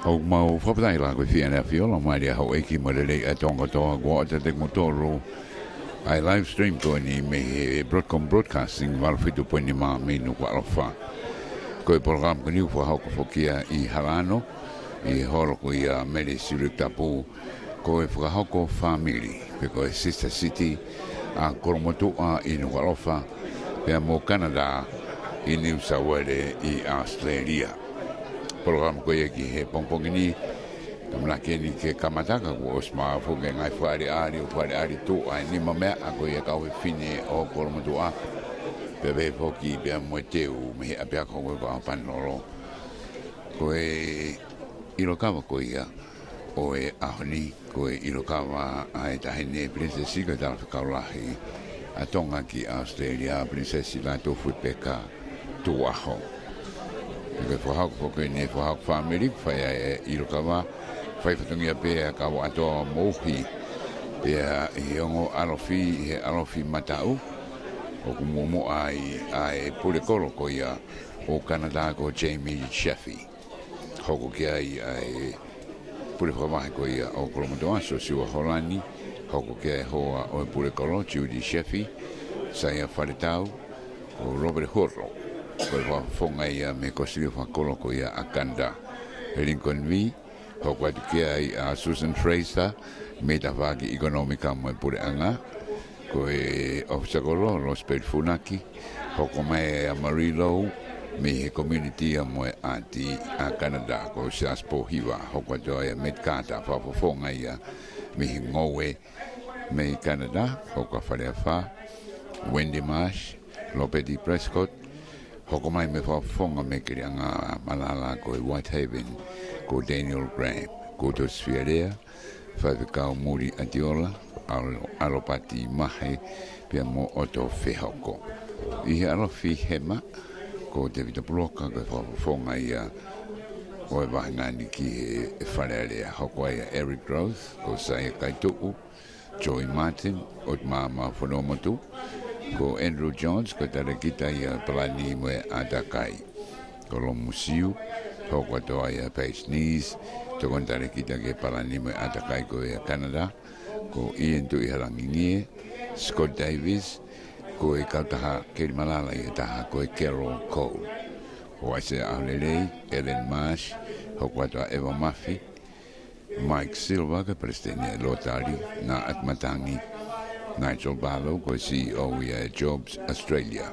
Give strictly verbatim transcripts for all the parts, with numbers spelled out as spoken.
ʻOku mau fakafetaʻi lahi ko e fiefia ʻa e ʻAfio, Laumālie ʻa Houʻeiki mo e lelei ʻa Tonga kotoa, kuo ʻoatu kiate kimoutolu ʻa e live stream ko eni mei he Broadcom Broadcasting, valu fitu poini nima mei Nukuʻalofa. Ko e polokalama ko eni ʻoku fakahoko foki ia ʻi Halaano, ʻi he holo ko ia Mele Siulekitapu, ko e fakahoko fāmili, pe ko e Sister City ʻa Kolomotuʻa ʻi Nukuʻalofa, pea mo Kanata ʻi New South Wales ʻi ʻAositelēlia. Polokalama ko ia ki he pongipongi ni, ʻamanaki eni ke kamata ka kuo ʻosi maʻu foki e ngaahi fakaʻaliʻali, ʻo fakaʻaliʻali tuʻa e nima meʻa ko ia kau fefine ʻo Kolomotuʻa, pea pehē foki pea mo e teu mei he ʻapiako ko ia ʻo Papanolo. Ko e ʻilo kava ko ia ʻo e ʻaho ni, ko e ʻilo kava ʻa e Taʻahine Pilinisesi ko e Talafekau Lahi ʻa Tonga ki ʻAositelēlia, Pilinisesi Lātūfuipeka Tukuʻaho. Ko e fakahoko foki eni e fakahoko fāmili, fai ai e ʻilo kava, fai fatongia pē ʻa e kau ʻatoa moʻui, pea ʻi he ongo ʻalofi, ʻi he ʻalofi mataʻu, ʻoku muʻomuʻa ai ʻa e pule kolo ko ia ʻo Kanata ko Jamie Chaffey. Hoko ki ai ʻa e pule fakavahe ko ia ʻo Kolomotuʻa, Siosiua Holani, hoko ki ai e hoa ʻo e pule kolo, Judy Chaffey, Saia Faletau, ko Robert Hurlo, ko e fakafofonga ia mei he Kosipeli Fakakolo ko ia ʻa Kanata. Lincoln Vee, hoko atu ki ai ʻa Susan Fraser, mei he tafaʻaki ʻekonōmika mo e puleʻanga, ko e ʻofisa kolo, Losipeli Funaki, hoko mai ʻa Marie Lowe, mei he Community mo e ʻAti ʻa Kanata, ko Siaosi Pōhiva, hoko atu ai ʻa Matt Carter, fakafofonga ia mei he Ngoue mei Kanata, hoko ʻa Faleafa, Wendy Marsh, Lopeti Prescott, hoko mai mei he fakafofonga mei Keleʻanga Malala ko e Whitehaven, ko Daniel Graham, ko Tosi Fialea, Faifekau Muli ʻAtiola, Alo-, ʻAlopati Mahe, pea mo ʻOto Fehoko. ʻI he ʻalofi hema, ko Tevita Puloka, ko e fakafofonga ia ʻo e vahenga ni ki he Fale Alea, hoko ai ʻa Eric Gross, ko Saia Kaituʻu, Joy Martin, ʻOtumama Fonomotu, ko Andrew Jones, ko e talēkita ia palani mo e ʻātakai. Ko Lomusiu, hoko atu ai ʻa Paige Nees, tokoni talēkita ki he palani mo e ʻātakai ko ia Kanata, ko Ian Tuʻihalangingie, Scott Davis, ko e kautaha Kelimalala ia taha ko e Carol Cole. Ko Aisea ʻAhulelei, Ellen Marsh, hoko atu ʻa Eva Mafi, Mike Silver, ko e palesiteni ʻa e Lotari, Naʻati Matangi, Nigel Barlow, ko e C E O ia ʻa e Jobs Australia,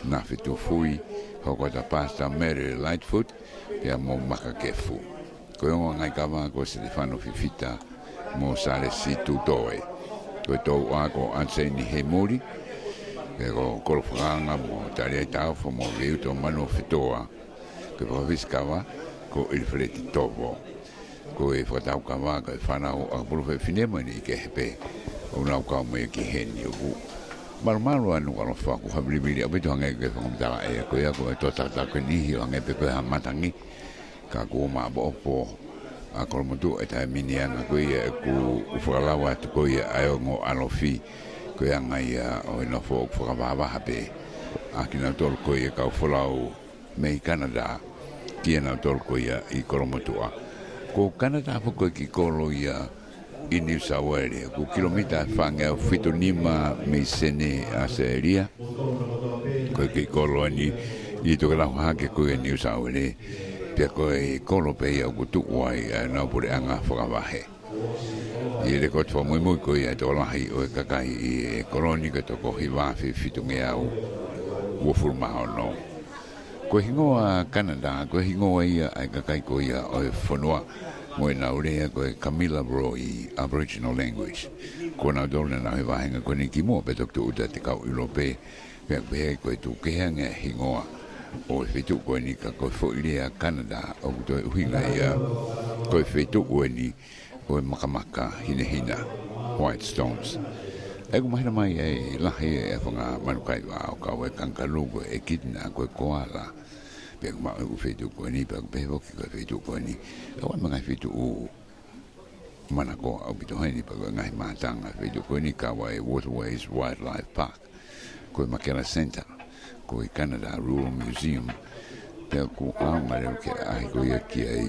Nafi Tufui, hoko atu ʻa Pastor Mary Lightfoot, pea mo Maka Kefu. Ko e ongo ngaahi kava ko Sitefano Fifita mo Salesi Tutoe. Ko e touʻa ko Anseini Heimuli, pea ko Kolo Fakaanga mo Taliai Taofo mo Veuto Manu Fitoa. Ko e fakafisi kava ko ʻIlifeleti Tovo. Ko e fakatau kava ko e fānau ʻakapulu fefine mo e niʻihi kehe pē ʻoku nau kau mai ki heni. ʻOku malumalu ʻa Nukuʻalofa, ʻoku havilimili ʻaupito, hangē ko e fakamatala ʻa e, ko ia ko e tō takataha ko e niʻihi ʻo hangē pē ko e ha matangi. Ka kuo maʻopoʻopo ʻa Kolomotuʻa ʻi he taimi ni, ʻa e anga ko ia ʻoku fakalava atu ko ia ʻa e ongo ʻalofi, ko e anga ia ʻo e nofo ʻoku fakavahavaha pē ʻa kinautolu ko ia kau folau mei Kanata kiate kinautolu ko ia ʻi Kolomotuʻa. Ko Kanata foki ko e kiʻi kolo ia ʻi New South Wales, ʻoku kilomita ʻe fāngeau fitu nima mei Senē, ʻAositelēlia. Ko e kiʻi kolo eni ʻi he tokelau hahake ko ia ʻo New South Wales. Pea ko e kolo pē ia ʻoku tuʻu ai ʻa ʻenau puleʻanga fakavahe. ʻI he lekooti fakamuimui ko ia ʻa e tokolahi ʻo e kakai ʻi he kolo ni ko e toko hiva afe fitungeau uofulu mā ono. Ko e hingoa Kanata, ko e hingoa ia ʻa e kakai ko ia ʻo e fonua, mo ʻenau lea ko e Kamilaroi Aboriginal Language. Ko nautolu naʻa nau ʻi he vahenga ko eni kimuʻa pea toki tūʻuta ʻa e kau ʻIulope, pea pehē ko e tukukehe ange ʻa e hingoa ʻo e feituʻu ko eni, ka ko e foʻi lea Kanata ʻoku toe ʻuhinga ia ko e feituʻu eni ʻo e makamaka hinehina, White Stones. ʻOku mahino mai ʻa e lahi ʻa e fanga manu kaiva ʻo kau ai e kangakalū ko e ʻekina, ko e koala. Pea ʻoku maʻu ʻa e feituʻu ko eni, pea ʻoku pehē foki ko e feituʻu ko eni ʻoku ʻi ai mo e ngaahi feituʻu manakoa ʻaupito heni, pea ko e ngaahi mātanga ʻa e feituʻu ko eni, kau ai e Waterways Wildlife Park, ko e Makela Centre, ko e Kanata Rural Museum, pea ʻoku ʻaonga leva ke ʻaʻahi ko ia ki ai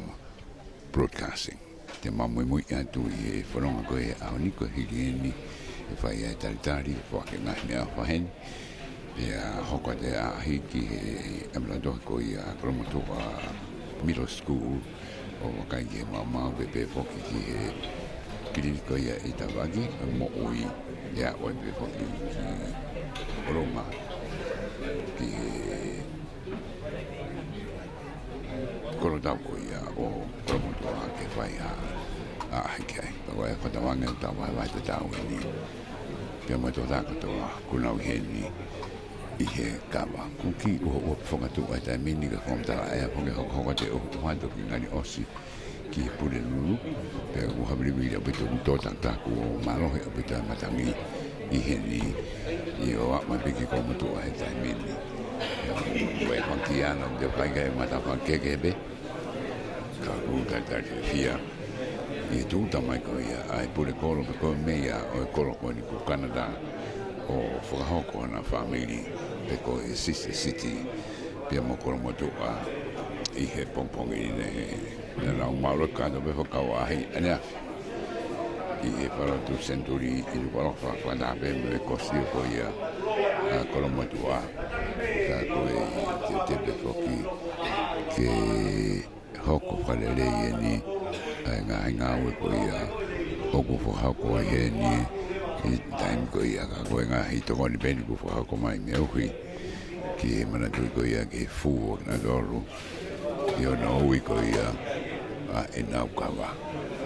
Broadcasting. Te ma muimui atu ʻi he fononga ko ē ʻaho ni, ko e hili eni ʻe fai ai e talitali, foaki e ngaahi meʻaʻofa heni. Pea hoko atu e ʻaʻahi ki he ʻamanaki ko ia Kolomotuʻa Middle School, ʻo vakai ki he maumau pea pehē foki ki he kiliniki ko ia ʻi Tāvaki, moʻui, pea ʻoku pehē foki ki ʻolunga ki he kolotau ko ia ʻo Kolomotuʻa ke fai ha ʻaʻahi ki ai. Pea ko e fakatauange ʻoku tau vahevahe tatau eni. Pea mo e tokotaha kotoa kuo nau ʻi heni ʻi he kava. Kuki ua ua fakatuʻa e taimi ni ka fakamatala ʻea foki hokohoko atu e ʻuha ʻuha toki ngali ʻosi ki he Pulelulu. Pea ʻoku havilivili ʻaupito ʻoku tō takutaku ʻo mālohi ʻaupito e matangi ʻi heni ʻi ʻo aʻu mai pē ki Kolomotuʻa he taimi ni. Pea ʻoku ʻi ai e fanga kiʻi ana ʻoku te vakai ki ai, mata fakakeke pē. Ka ʻoku talitali fiefia ʻi he tūʻuta mai ko ia ʻa e pule kolo pe ko e meia ʻo e kolo ko eni ko Kanata ʻo fakahoko hona fāmili pe ko e sister city pea mo Kolomotuʻa ʻi he pongipongi ni. Naʻa nau mālōlō kātoa pē fakakau ʻaʻahi ʻaneafi ʻi he Falatu Senituli ʻi Nukuʻalofa, fakataha pē mo e kosio ko ia ʻa Kolomotuʻa. Ka ko e teuteu pē foki ke hoko fakalelei eni ʻa e ngaahi ngāue ko ia ʻoku fakahoko ai heni ʻi he taimi ko ia, ka ko e ngaahi tokoni pē eni kuo fakahoko mai, mei he ʻuhi ki he manatuʻi ko ia ki he fū ʻo kinautolu ʻi hono ui ko ia ʻa ʻenau kava.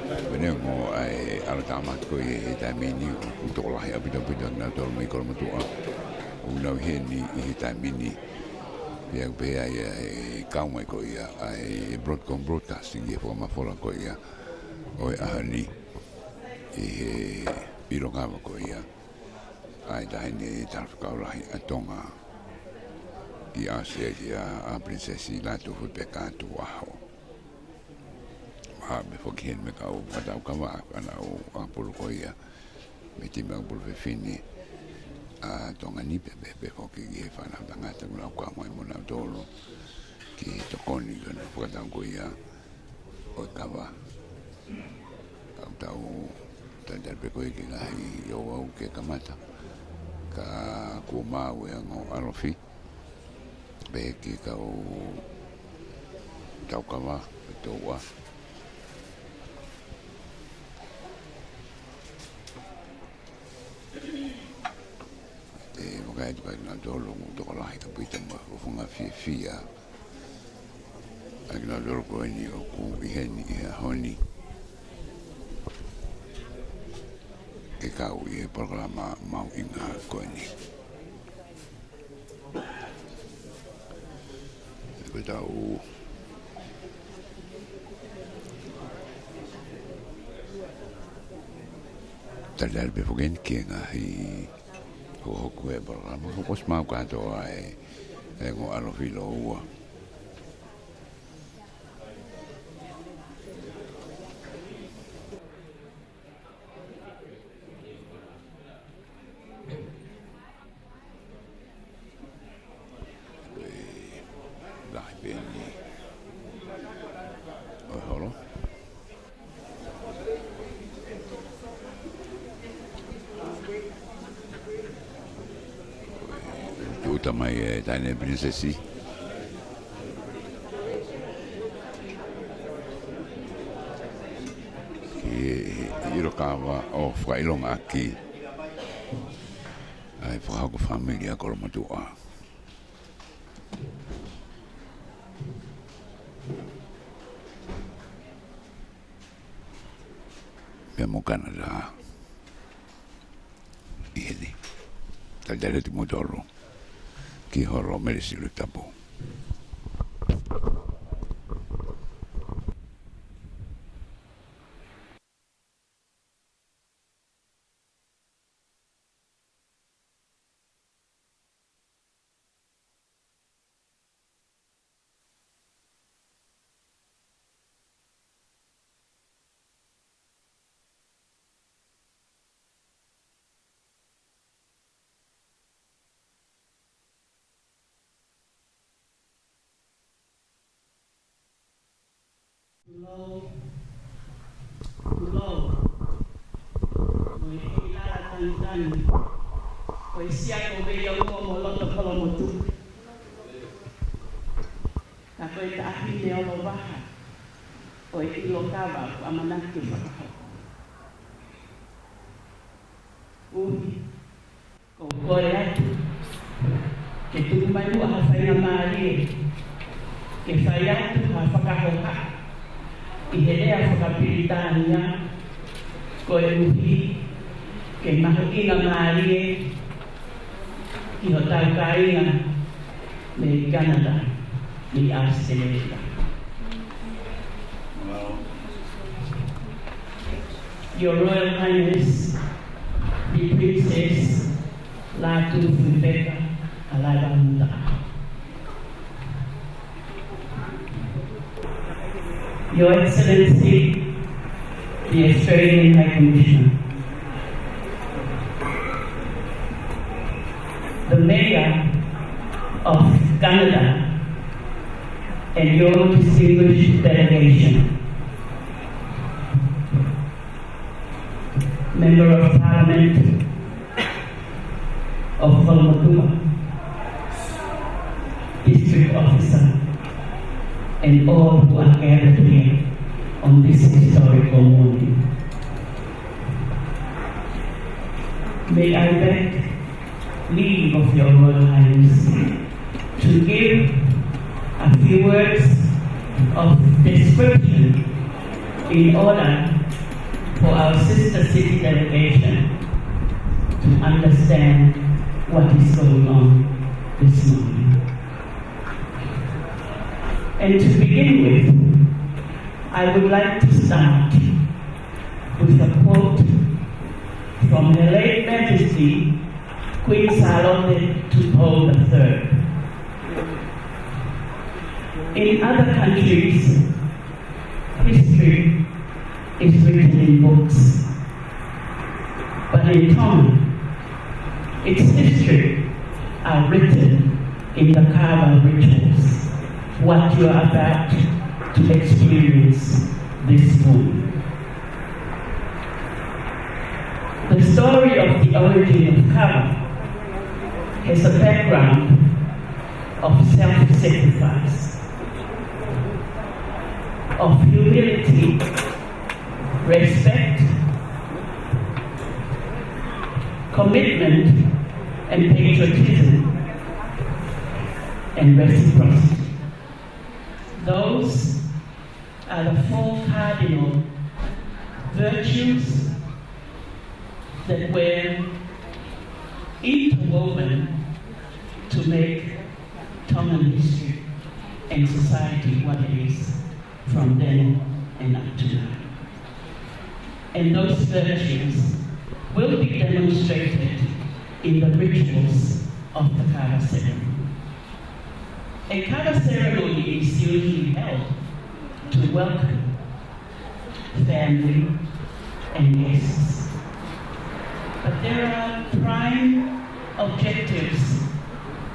Pea neongo ʻa e ʻalotāmaki ko ia he taimi ni, ʻoku tokolahi ʻaupito ʻaupito kinautolu mei Kolomotuʻa ʻoku nau ʻi heni ʻi he taimi ni. Pea ʻoku pehē ai ʻa e kau mai ko ia ʻa e Broadcom Broadcasting ʻi he fakamafola ko ia ʻo e ʻaho ni ʻi he ʻilo kava ko ia ʻa e Taʻahine Talafekau Lahi ʻa Tonga ʻi ʻAositelēlia, ʻa Pilinisesi Lātūfuipeka Tukuʻaho. Pea pehē foki heni mo e kau fakatau kava ʻa e kau ʻakapulu ko ia mei he timi ʻakapulu fefine ʻa Tonga ni, pea pehē pē foki ki he fānau tangata kuo nau kau mai mo nautolu ki he tokoni ki hono fakatau ko ia ʻo e kava. Ka ʻoku tau talitali pē ko e kiʻi ngaahi ouau ke kamata. Ka kuo maʻu e ongo ʻalofi. Pehē ki he kau tau kava, ʻe tau ua. ʻE vakai atu kia kinautolu ʻoku tokolahi ʻaupito mo e fakafiefia. ʻA kinautolu ko eni ʻoku ʻi heni ʻi he ʻaho ni. Ke kau ʻi he polokalama mahuʻinga ko eni. Ko ʻetau talitali pē foki eni ki he ngaahi hokohoko ʻo e polokalama, ʻoku ʻosi maʻu kātoa e, e ongo ʻalofi ʻe ua. Ko e lahi pē eni ʻo e holo. Tūʻuta mai e Taʻahine Pilinisesi ki he ʻilo kava ʻo fakaʻilongaʻaki ʻa e fakahoko fāmili ʻa Kolomotuʻa. Pea mo Kanata ʻi heni. Talitali atu kimoutolu ki he holo Melesi Lotu Tapu. Tulou. Tulou. Mo e ʻi lala tangitangi. Ko e sia ko Veiaua mo loto Kolomotuʻa. Ka ko e Taʻahine Olovaha ʻo e ʻilo kava ʻoku ʻamanaki ke fakahoko. ʻUhi, ʻoku ou kole atu ke tuku mai muʻa ha faingamālie ke fai atu ha fakahohaʻa ʻi he lea fakapilitānia, koeʻuhi ke mahuʻingamālie ki hotau kāinga mei Kanata, mei ʻAositelēlia. Your Royal Highness, the Princess Lātūfuipeka ʻAlaevalu Mutaʻaho. Your Excellency, the Australian High Commissioner, the Mayor of Kanata, and your distinguished delegation, Member of Parliament of Kolomotuʻa, District Officer, and all who are gathered here on this historical morning. May I beg leave of Your Royal Highness to give a few words of description in order for our sister city delegation to understand what is going on this morning. And to begin with, I would like to start with a quote from Her late Majesty Queen Sālote Tupou the third. In other countries, history is written in books, but in Tonga, its history are written in the kava rituals, what you are about to experience this morning. The story of the origin of kava has a background of self-sacrifice, of humility, respect, commitment, and patriotism, and reciprocity. Those are the four cardinal virtues that were interwoven to make Tongan history and society what it is from then and up to now. And those virtues will be demonstrated in the rituals of the kava ceremony. A kava ceremony is usually held to welcome family and guests. But there are prime objectives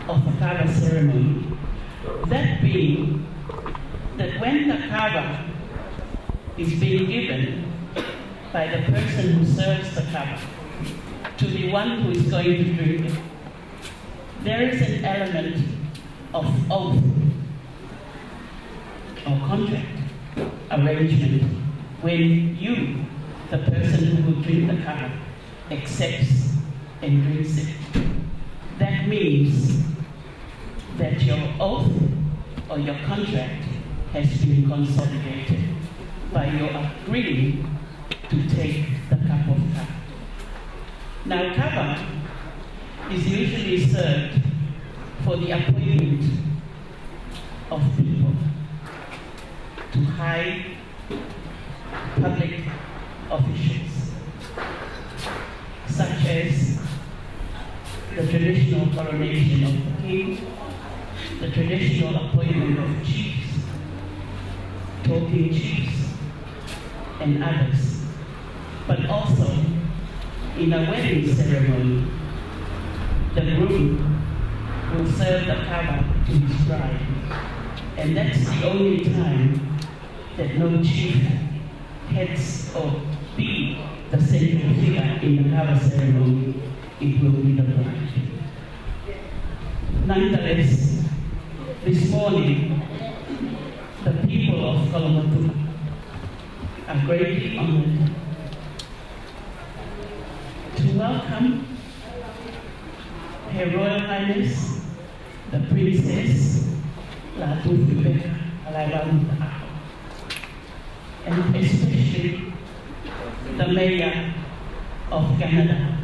of a kava ceremony, that being that when the kava is being given by the person who serves the kava to the one who is going to drink it, there is an element of oath or contract arrangement when you, the person who will drink the kava, accepts and drinks it. That means that your oath or your contract has been consolidated by your agreeing to take the cup of kava. Now, kava is usually served for the appointment of people to high public officials, such as the traditional coronation of the king, the traditional appointment of chiefs, talking chiefs, and others. But also, in a wedding ceremony, the groom will serve the kava to his bride, and that's the only time that no chief heads or be the central figure in the kava ceremony. It will be the bride. Nonetheless, this morning, the people of Kolomotuʻa are greatly honored to welcome Her Royal Highness, the Princess Lātūfuipeka Halaevalu Taʻaho, and especially the Mayor of Canada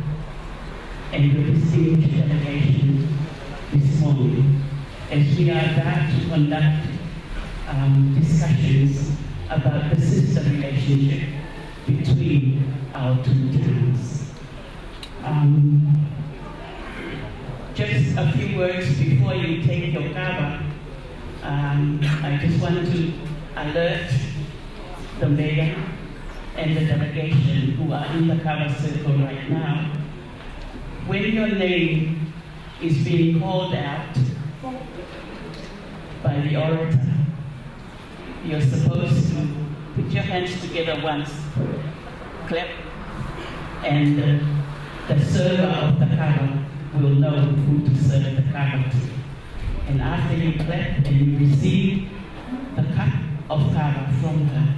and the distinguished delegation this morning, as we are about to conduct, um, discussions about the sister relationship between our two towns. Um, just a few words before you take your kava. Um, I just want to alert the mayor and the delegation who are in the kava circle right now. When your name is being called out by the orator, you're supposed to put your hands together once, clap, and the, the server of the kava will know who to serve the kava to. And after you clap and you receive the cup of kava from her,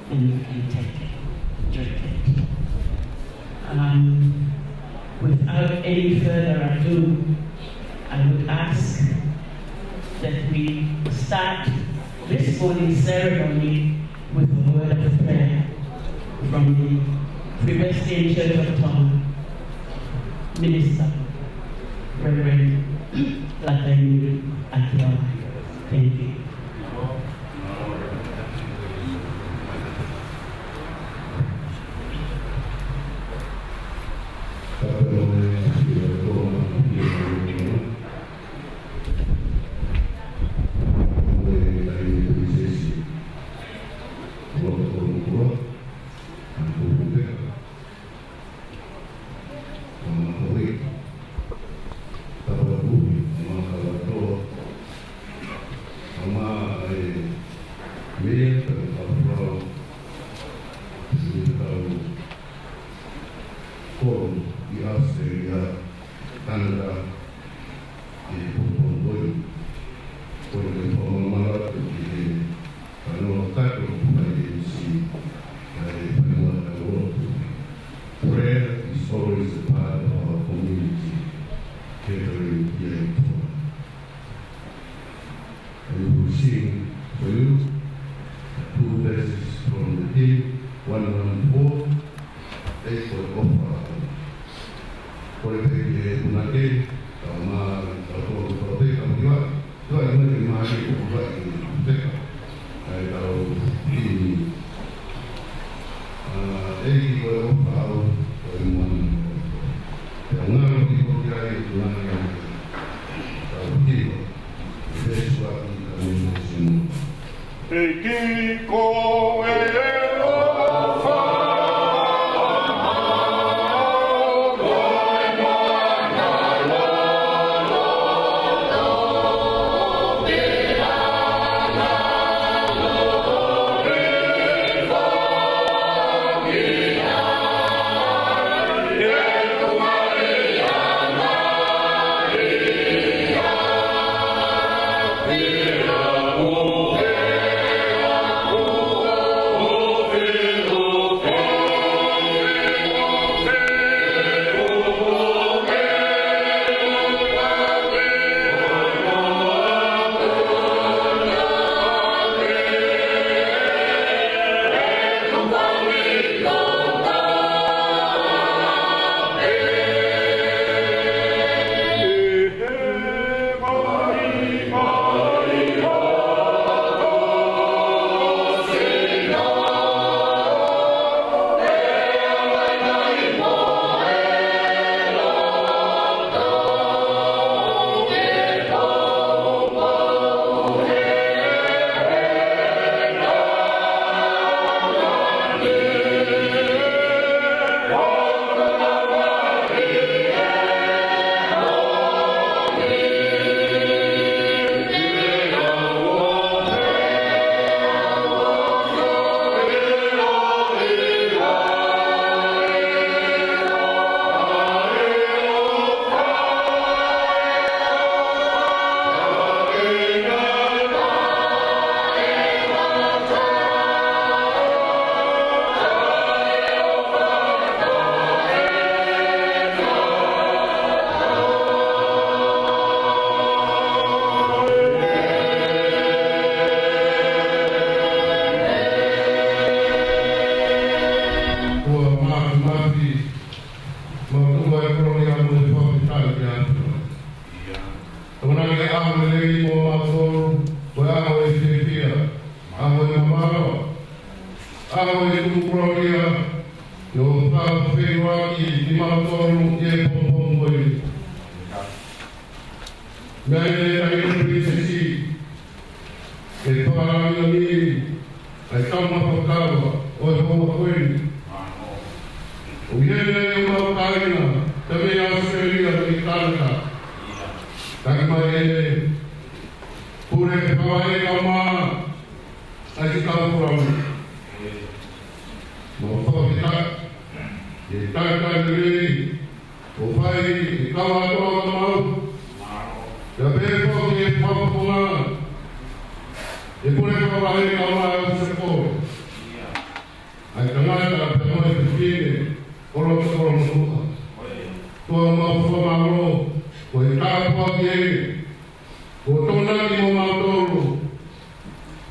then you can take it, drink it. Um, without any further ado, I would ask that we start this morning's ceremony with a word of prayer from the Free Wesleyan Church of Tonga Minister, Reverend Lataimi Akiola. Thank you. Mai ke mai ke ʻoku ʻi ai e feka. ʻA e tau ʻi ni. ʻA, ʻEiki ko e ʻofa au, ko e moana. Pea ngalo ki ko ki ai, ngalo ki ai. Tau ki ko. Veesi ua ki ka mo veesi ua. ʻEiki ko e ʻofa. Kuo mafimafi, mau tuku ʻa e kolōlia mo e fakafetaʻi ki he ʻOtua. Tokanga ki he ʻaho lelei mo mautolu, ko e ʻaho ʻo e fiefia, ʻaho ʻo e mamaʻo, ʻaho ʻo e tuku kolōlia, ʻo fakafeʻiloaki kimautolu ʻi he pongipongi ko eni. Meʻa ʻeni ʻa e Pilinisesi, ʻe fakalāngilangiʻi ʻa e tama fakataha ʻo e houa ko eni. ʻOku ʻi heni ʻemau kāinga, pea mei ʻAositelēlia, mei Kānata. Taki mai ʻeni, pule fakavahaʻa kae ʻumaʻā ʻa e kau Folau. Mau fakafetaʻi, ʻi he talitali lelei, ʻoku fai ʻe he kau ʻātoa kamau. Pea pehē foki ʻe he fakafofonga, ʻe pule fakavahaʻa kae ʻumaʻā ʻa e ʻaposetolo. ʻA e tangata pea mo e fefine, ʻo loto ʻo loto ua. ʻOtua mau fakamālō, ko e tāpuaki eni, kuo tokonaki mo mautolu,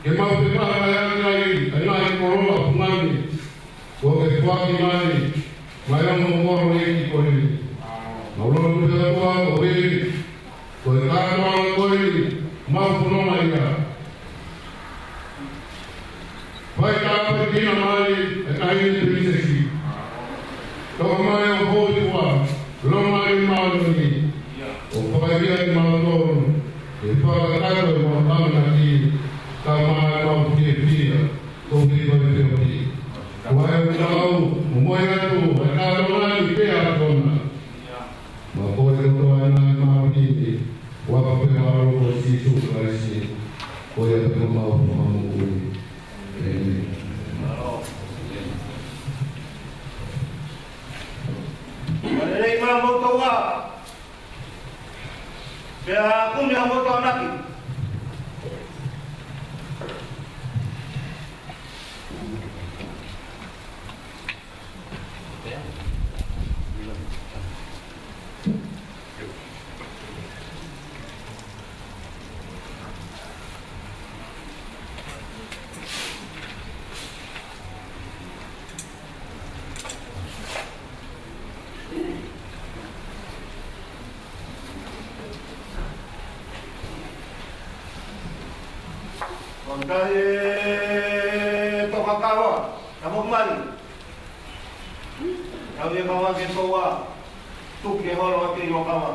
ke mau fepaki ai ʻa e ngaahi koloa fungani, kuo ke foaki mai, mai ʻa e ongo kolo ʻEiki ko eni. Mau lotu pē ʻOtua koeʻuhi, ko e kātoanga ko eni, mau fononga ia. Fai tāpuekina mai ʻa e Taʻahine Pilinisesi. Toka mai ʻo hōifua, longoaʻa māʻoniʻoni. ʻO fakaivia kimautolu, ʻi he fakakakato ʻemau ʻamanaki, kae ʻumaʻā ʻemau fiefia, koeʻuhi ko e feohi. Kuo ʻi ai ʻa e ʻuhinga, mo e moʻui atu, ʻa e kātoanga ni pē ʻa kona. Mau kole kotoa ʻa e ngaahi meʻa ni, ʻi he huafa pē ʻo ho ʻAlo ko Sīsū Kalaisi, ko ia pē ko homau Fakamoʻui. ʻĒmeni. Lelei maʻa moutolu. Pea kumi ʻa moutolu ʻanaki. Tokataha e tokakava, tapu mai. Tau e kava ke toa, tuku ke holo ake ʻi ho kava.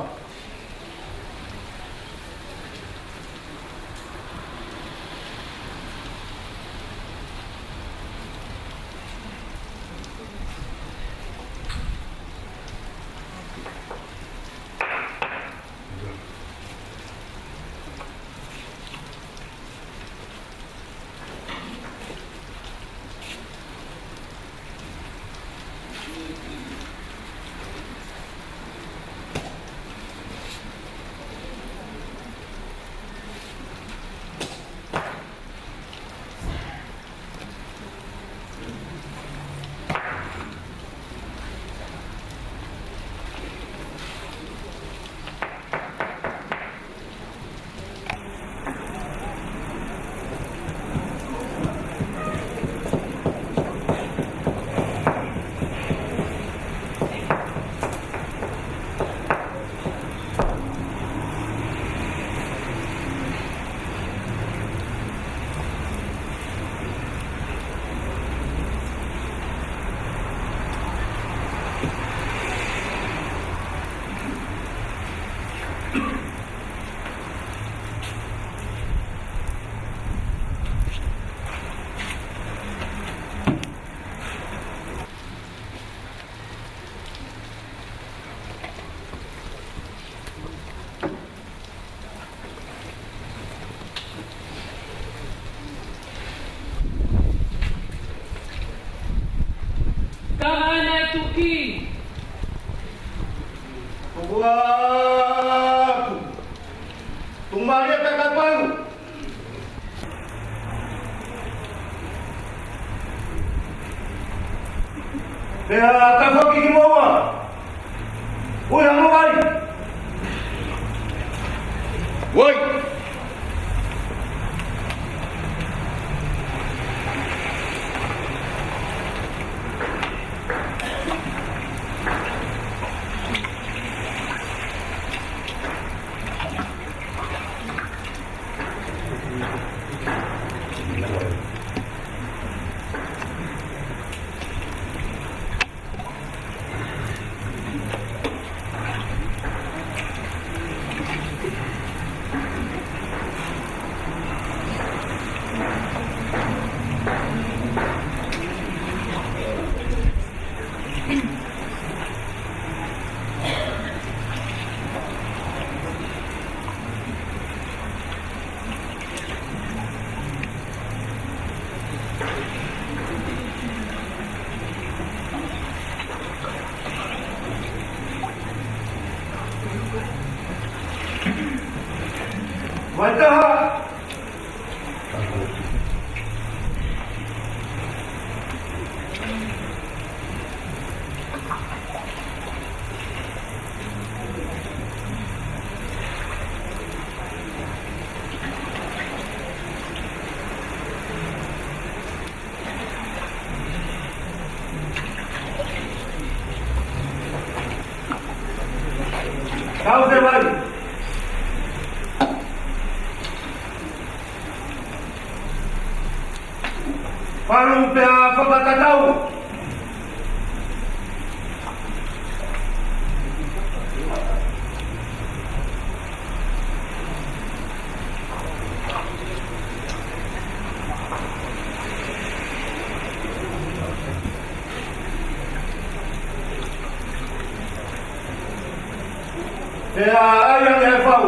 Ka ana tuki. Tuku atu. Tuku mai e peka pau. Pea tafoki ki muʻa. Ui, hanga mai. Ui. Vaitaha. Tau te vai. Palu pea fakatatau. Pea ʻai ange e fau.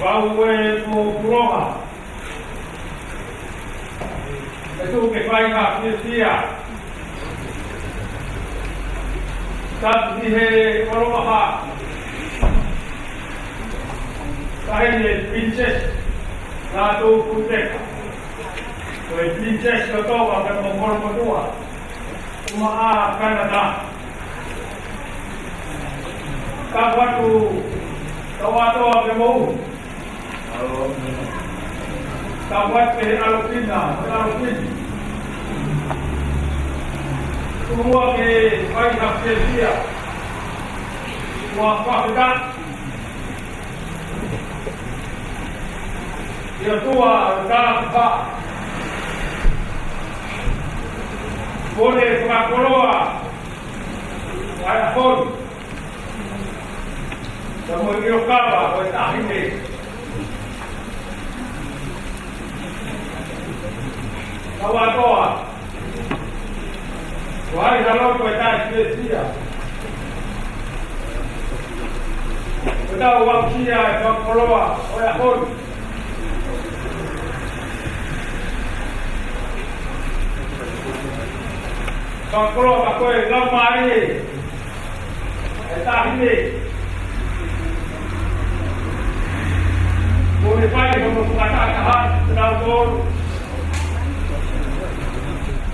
Fau e ko Puloha. ʻE tuku ke fai ha fiefia. Tatu ki he ʻaloʻofa. Ka heni e Princess Lātūfuipeka. Ko e Princess ko Tonga pea mo Kolomotuʻa. Tuʻumaʻā Kanata. Tapu atu, tau atoa ke mou. Ka ʻoku ʻi ai pē ʻa e ʻAlofina, ʻa e ʻAlofini. Kuo ʻosi ke fai ha fiefia. Kuo fakafetaʻi ki he ʻOtua ʻo e kalapu. Kuo ne fakakoloa ʻa e ʻaho ni. Ka mo e ʻilo kava ko e taʻahine. Ka ua toa. Ko hai halo ko e taʻahine sia. Ko tau ua kia e fakakoloa ko e ʻaho ni. Fakakoloa ka ko e laumālie ʻa e taʻahine. Kuo ne fai hono fakatahataha ʻa kinautolu.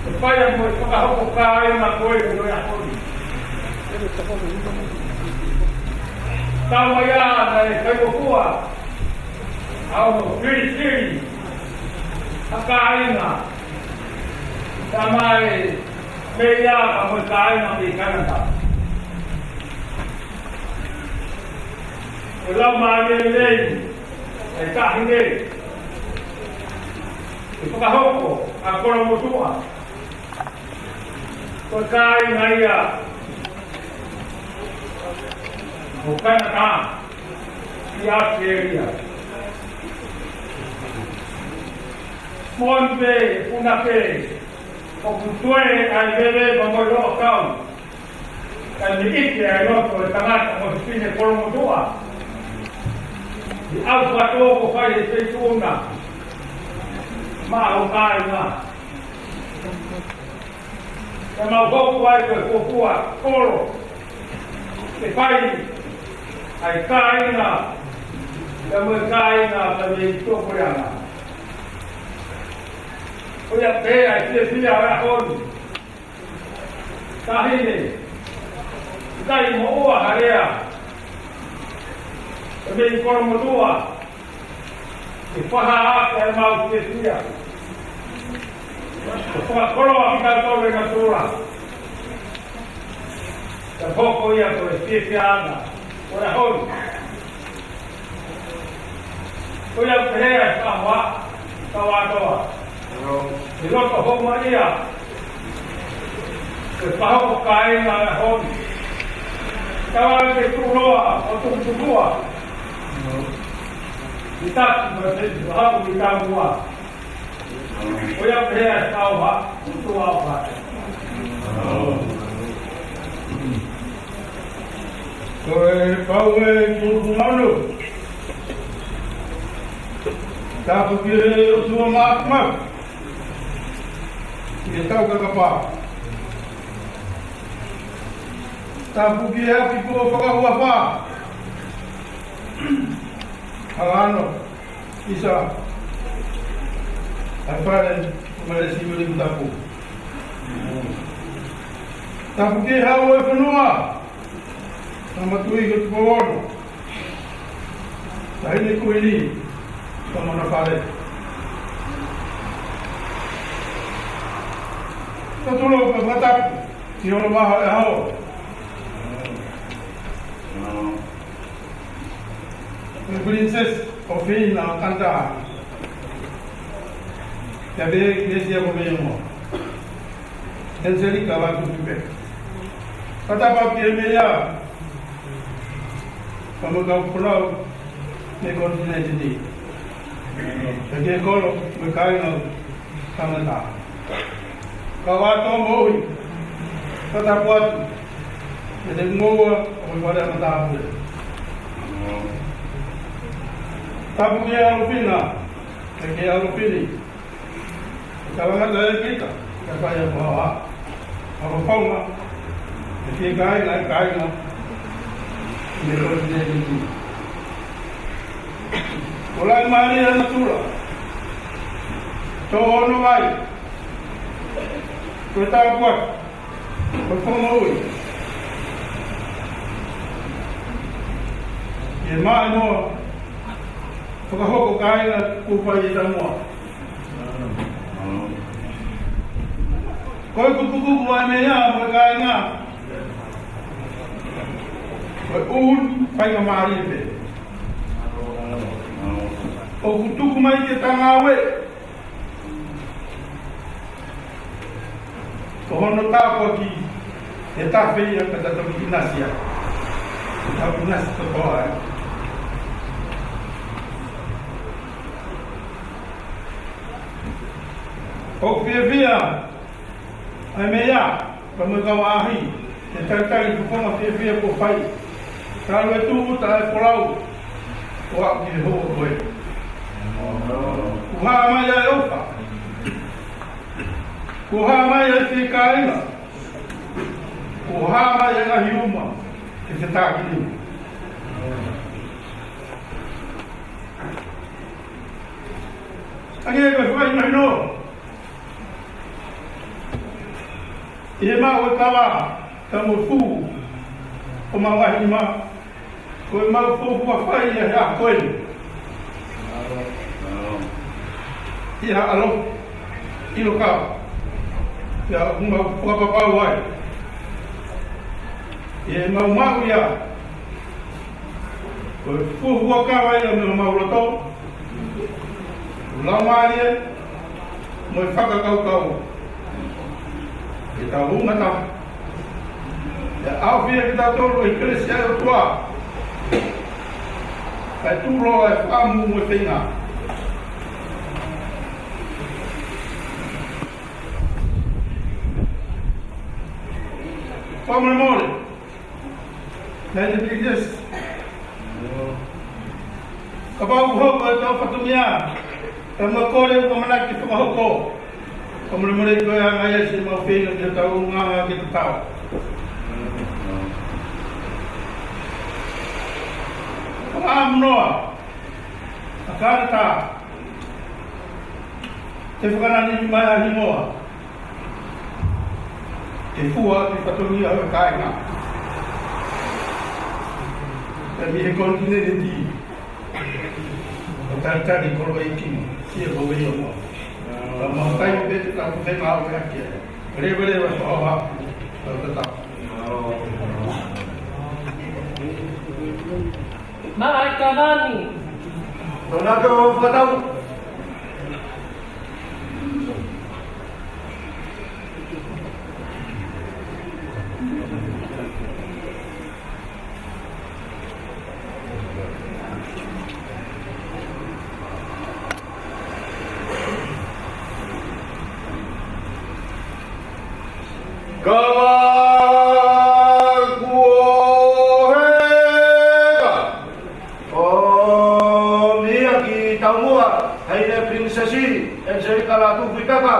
Kuo fai ʻa e moʻui fakahoko kāinga ko ē ʻi he ʻaho ni. Tau mai ā naʻe fai ko fua ʻa hono filifili ʻa kāinga. Tamai meʻa ka mo e kāinga mei Kanata. Ko e laumālie lelei ʻa e taʻahine. ʻI he fakahoko ʻa Kolomotuʻa. Ko e kāinga ia ʻo Kanata ʻi ʻAositelēlia. Moʻoni pē, puna pē, ʻoku toe ʻi ai e veve mo e moʻui ʻo e kau. Ka ne ʻikai ke ʻi ai e loto ʻo e tangata mo e fefine Kolomotuʻa. ʻI he ʻaho kotoa ʻoku fai he feituʻu na. Maʻa hoʻo kāinga. Ka mau hoko ai ko e fuofua kolo. Ke fai ʻa e kāinga. Ka mo e kāinga ka mei Tokoleʻanga. Ko ia pē ʻa e fiefia ʻo e ʻaho ni. Taʻahine, ʻikai moʻua ha lea. Ka mei Kolomotuʻa. ʻE fakahā ʻaki ʻa e mau fiefia. ʻO fakakoloa kitautolu ʻe he natula. Ka hoko ia ko e fiefiaʻanga ʻo e ʻaho ni. Ko ia pē ʻa e fakahoa, ka ua toa. ʻI he loto houngaʻia. Ko e fakahoko kāinga ʻo e ʻaho ni. Ka ua ke tuʻuloa, ʻo tukutukua. ʻI taku mo e fefine, ʻo haku ʻi tamuʻa. Ko ia pē ʻa e fakahoa, ʻo tuʻuloa. Ko e pau e tuʻutuʻu maʻu. Tapu ki he ʻOtua Māfimafi. Ki he tau kakapa. Tapu ki he ʻAfio fakahuafa. Halano. ʻIsa, ʻa e fale, ʻo Melesi mo Limu Tapu. Tapu ki he Hau ʻo e fonua, Tama Tuʻi ko Tupou Ono, Taʻahine Kuini, Tama Nafale. Tautolu ka fakatapu, ki hono maha e hao. Ko e Princess ʻo Fina ʻo Kanata. Kia pē ki he sia ko mei mo. Angelica Vatutupe. Fakatapu ki he meʻa. Ka mo e kau folau. Mei he konitinēniti ni. Pea ki he kolo, mo e kāinga. Kanata. Kau ʻato moʻui. Fakatapu atu. ʻI he ngoua ʻo e fale ʻa matāpule. Tapu ki he ʻAlofina. Pea ki he ʻAlofini. Ka langa tae kita. Ka fai a paha. Ka ko fonga. Pea ki he kāinga, kāinga. Mei he konitinēniti ni. Ko e laumālie ʻa natula. Tō hono vai. Ko e tāpuaki. Ko e fakamoʻui. ʻI he maʻimoa. Fakahoko kāinga kuo fai ʻi tamuʻa. Ko e kupukupu ʻa e meʻa mo e kāinga. Ko e ʻū faingamālie pē. ʻOku tuku mai ke ta ngāue. Ko hono tāpuaki, ʻe tafe ia ka ta toki ʻinasi ai. Ta ʻinasi kotoa ai. ʻOku fiefia ʻa e meʻa, ka mo e kau ʻaʻahi, ke talitali ki he fofonga fiefia kuo fai. Talu e tūʻuta ʻa e folau, ʻo aʻu ki he houa ko ē. Kuo hā mai ʻa e ʻofa. Kuo hā mai ʻa e fiekainga. Kuo hā mai ʻa e ngaahi uma ke fetākinima. Hangē ko e fakamahino ʻi he maʻu e kava, ka mo fū, ʻo maʻu ʻa e nima, ko e maʻu fuofua fai ʻa e ako eni. ʻI ha ʻalofi, ʻilo kava. Pea ʻoku mau fakapapau ai. ʻI he maʻumaʻu ia, ko e fuofua kava ia mei homau loto, laumālie, mo e fakakaukau. Ke tau ungata. ʻE ʻaofia kitautolu ʻe he kelesi ʻa e ʻOtua. Kae tuʻuloa e fakaʻamu mo e feinga. Fakamolemole. Naʻe te pīkesi. Kapau ʻoku hoko ʻetau fatongia, ka mau kole ʻoku ʻamanaki fakahoko. Ka molemole ko e anga ia siʻemau feinga ke tau nganga ke tatau. Fakaʻamu noa, ʻa Kanata, te fakananimi mai ʻa e hingoa. Ke fua ʻi he fatongia ʻo e kāinga. Pea mei he konitinēniti. ʻO talitali kolo ʻeiki. Sia ko vei o mo. Ka mau tai pē te tau fenga au ke hake. Leve leve o hoa. Tau tatau. Maʻa e kava ni. Nona ke o fakatau. Kava kuo heka. ʻOmai ki taumuʻa, Haʻine Pilinisesi ʻEniselika Lātūfuikaka.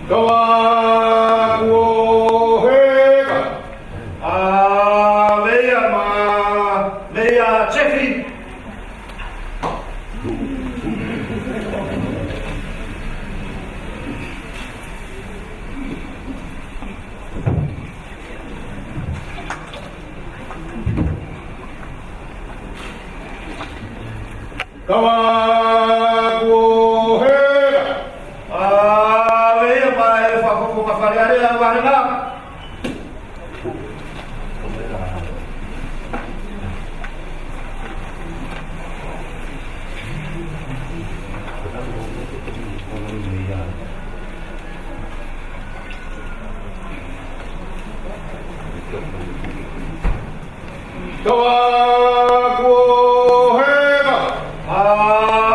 Kau a kuo heka. ʻA Veia ma Veia Jeffy. Kau a kuo heka. ʻA Veia ma e fakafofonga Fale Alea Vahena. Kau a kuo heka. ʻA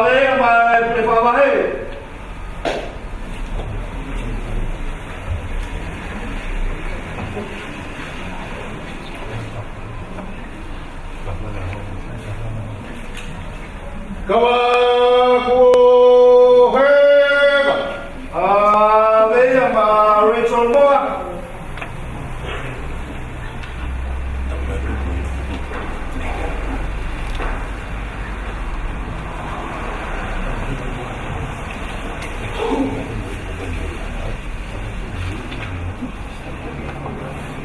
Veia ma e pule fakavahe. Kau a kuo heka. ʻA Veia ma Rachel Moa.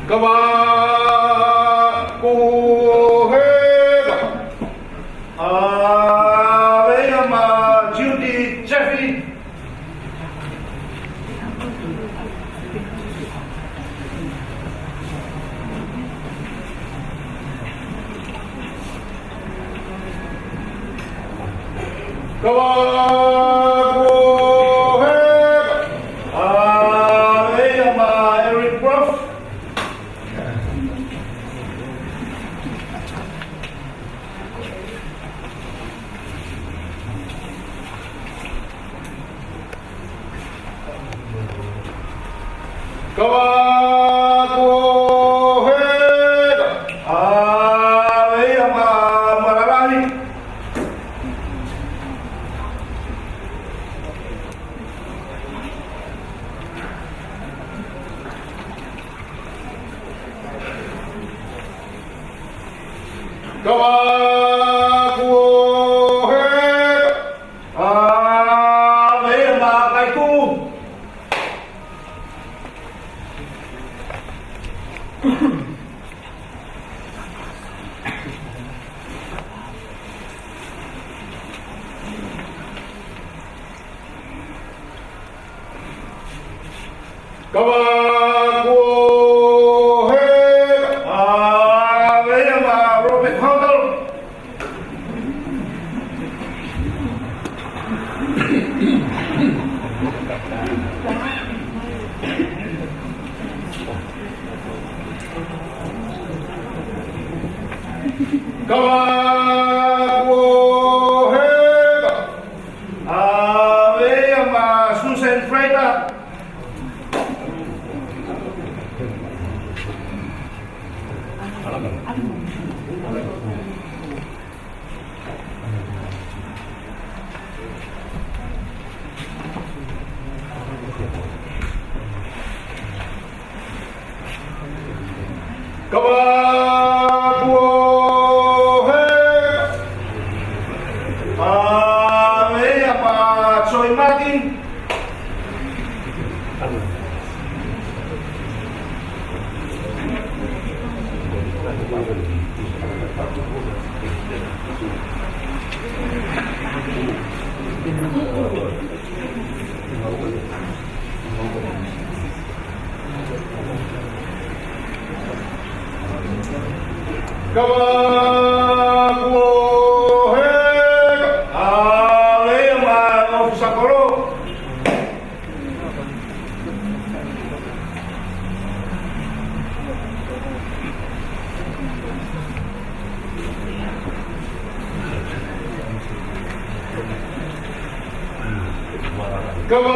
Kau a kuo heka. ʻA Veia ma Judy Jeffy. Kau a kuo heka. ʻA Veia ma Eric Croft. Kau a kuo heka. ʻA Veia ma Malalahi. Kau a kuo heka. ʻA Veia ma Kaiku. Kau a kuo heka. ʻA Veia ma Robert Hotel. Kau a kuo heka. ʻA Veia ma Susan Frater. Kau a kuo heka. ʻA Veia ma Joy Martin. Kau a kuo heka. ʻA Veia ma ʻOfisa Kolo. Kava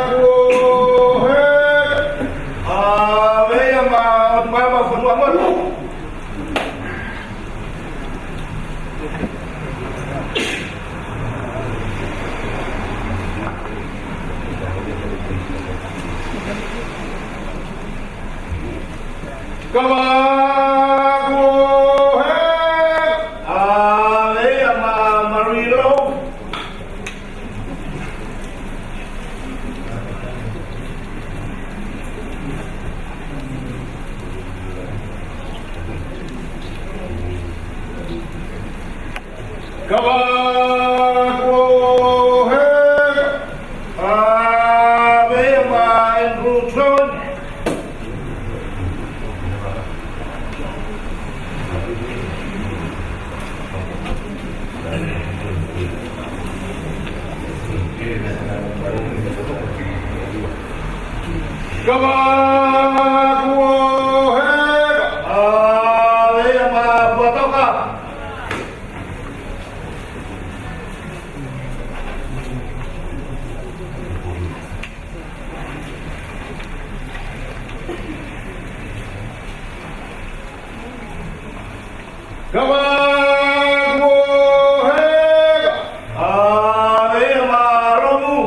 kuo heka. ʻAve ia maʻa ʻOtu Māʻa mo Fonua Motu. Kava kuo heka. ʻAve ia maʻa Marilou. Kava kuo heka. ʻAve ia maʻa Andrew John. Kava kuo heka. ʻAve ia maʻa Puatoka. Kava kuo heka. ʻAve ia maʻa Lomu.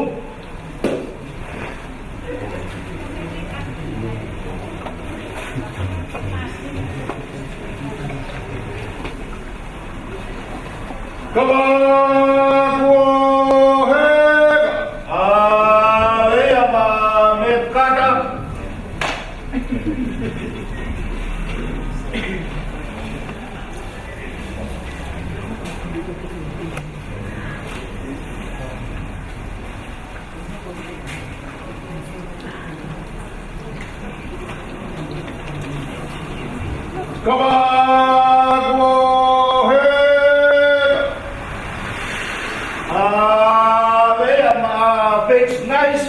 Kava kuo heka. ʻAve ia maʻa Mekata. Kava kuo heka. ʻAve ia maʻa Felix Nice.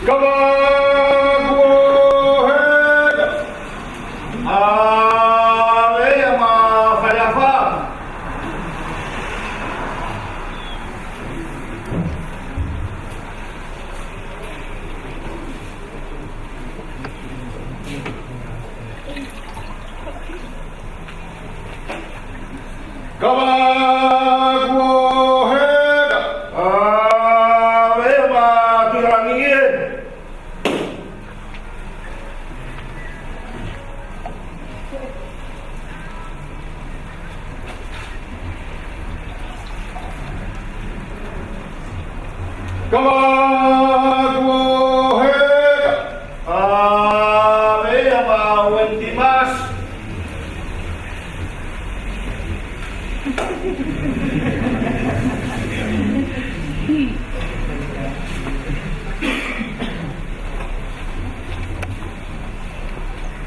Kava kuo heka. ʻAve ia maʻa Faleafa. Kava kuo heka. ʻAve ia maʻa Tuʻihalangi ē. Kava kuo heka. ʻAve ia maʻa Wendy Maas.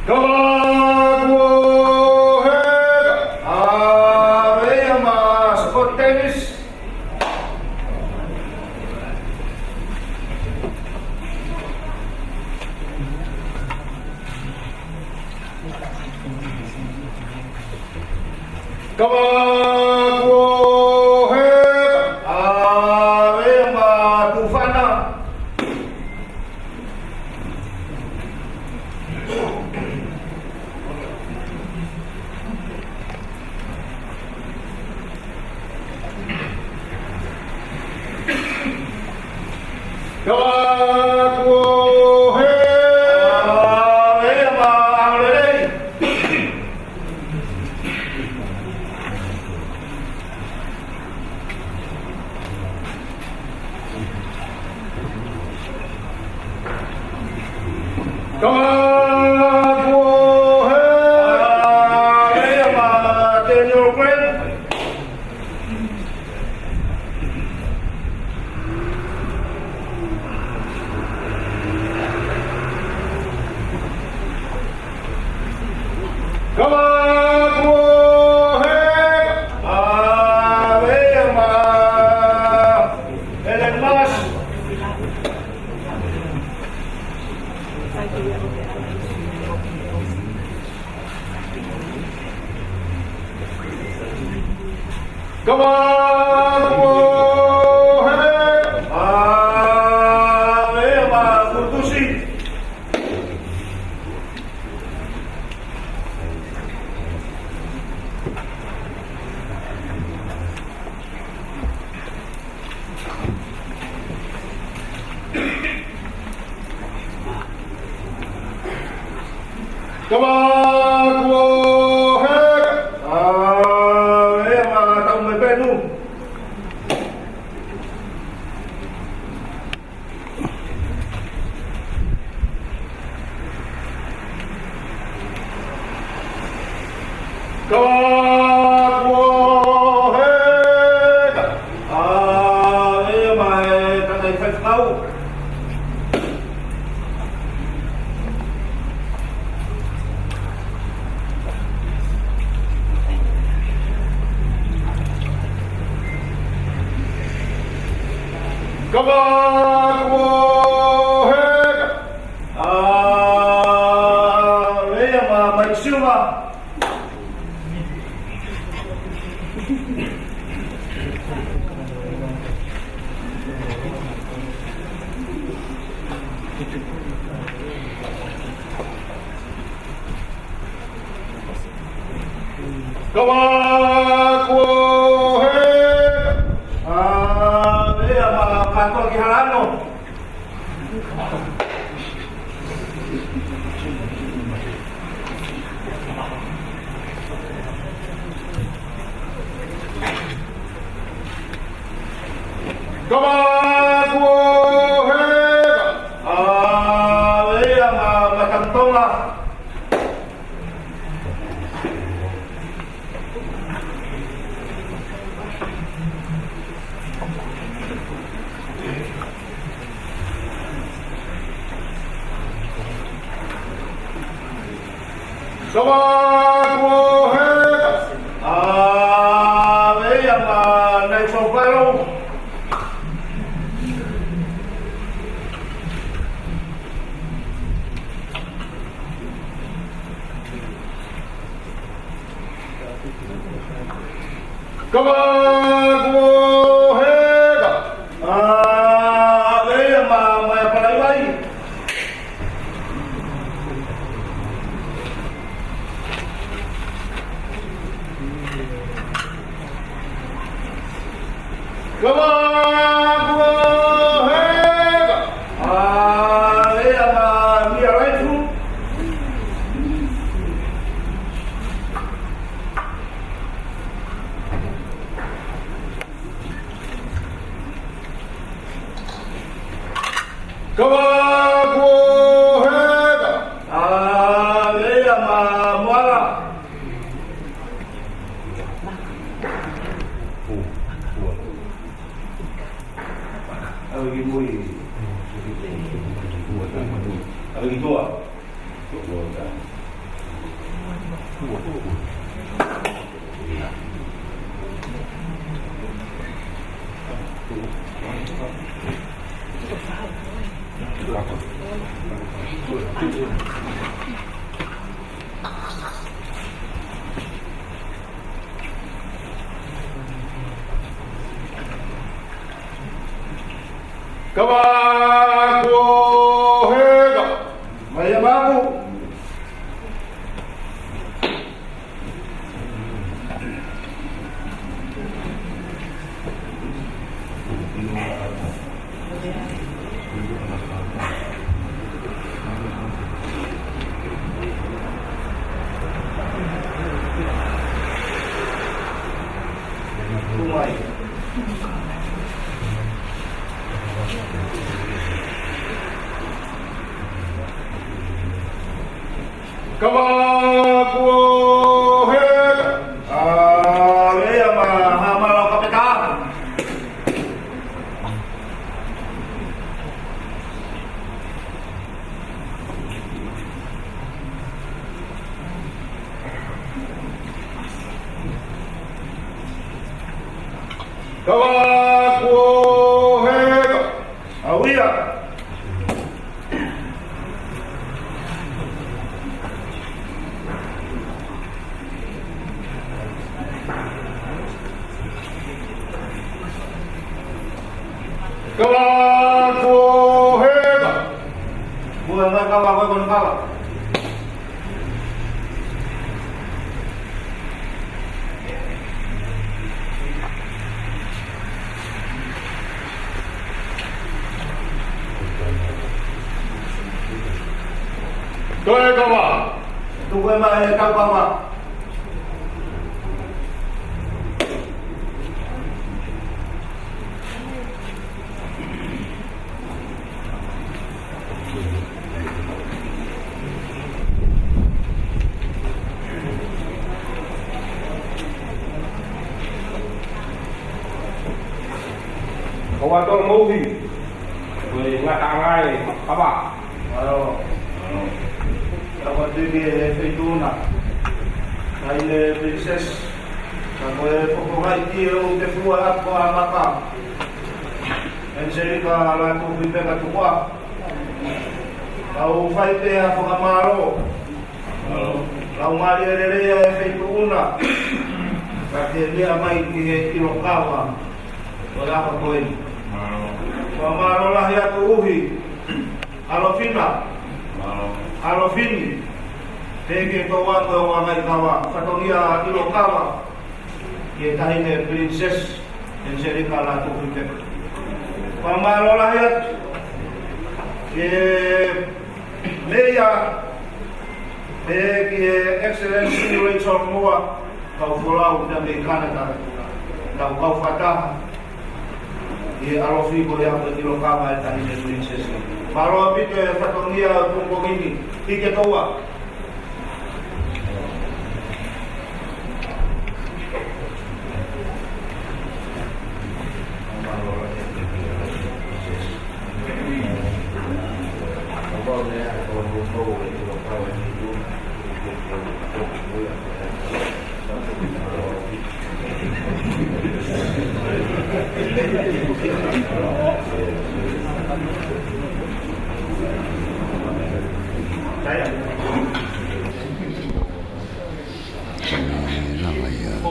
Kava kuo heka. ʻAve ia maʻa Scott Davis. Kava kuo heka. ʻAve ia maʻa Tufana. Kava kuo heka. ʻAve ia maʻa Lelei. Kava kuo heka. ʻAve ia maʻa Daniel Grant. Kava kuo heka. ʻAve ia maʻa Helen Maas. Kava kuo hē. ʻA, ē, ma kutusi. Kava kuo hē. ʻA, ē, ma tau me penu. Kava kuo hē. ʻA, ē, ma e tangataʻi faifekau. Kava kuo hē. ʻA, ē, ma Mike Silva. Kava kuo hē. ʻA, ē, ma Pātoa ki Halano. Kava kuo hē. ʻA, ē, ma Matangi Tonga. Kava kuo hē. ʻA, ē, ma Nigel Barrow. Kava kuo hē. ʻA, ē, ma, ma Palaivai. Kava kuo hē. ʻA, ē, ma Mia Raifu. Kava kuo hē. ʻA, ē, ma Moala. Kava kuo hē. Mai a maku. Kava kuo hē. ʻA, ē, ma Hamala Kapeka. Kava kuo hē. ʻAuia. Kava kuo heka. Kuo heka kava, ko e kava. Toe kava. Tuku e ma e kau kava. Ko ua tolu mouhi. Ko e ngataʻanga e kava. Mālō. Ka ko e tiki e feituʻu na. Taʻahine Princess. Ka ko e fofonga ʻi he ʻū tefua ʻa ko ā maka. Angelika Lātūfuipeka Tukuʻa. Kau fai pē ʻa e fakamālō. Laumālie lelei ʻa e feituʻu na. Ka ke meʻa mai ki he ʻilo kava. Ko e ʻaho ko eni. Fakamālō lahi atu uhi. ʻAlofina. ʻAlofini. Pehē ki he toʻa ko e ʻoange kava. Fatongia ʻilo kava. Ki he taʻahine Princess Angelika Lātūfuipeka. Fakamālō lahi atu. Ki he Meia, pehē ki he Excellency Rachel Moa, kau folau na mei Kanata, kau kau fakataha. ʻI he ʻalofi ko ia ko e ʻilo kava e taʻahine Princess. Mālō ʻaupito e fatongia ʻo e pongipongi ni, ʻi he toʻa. Ko e lava ia ʻo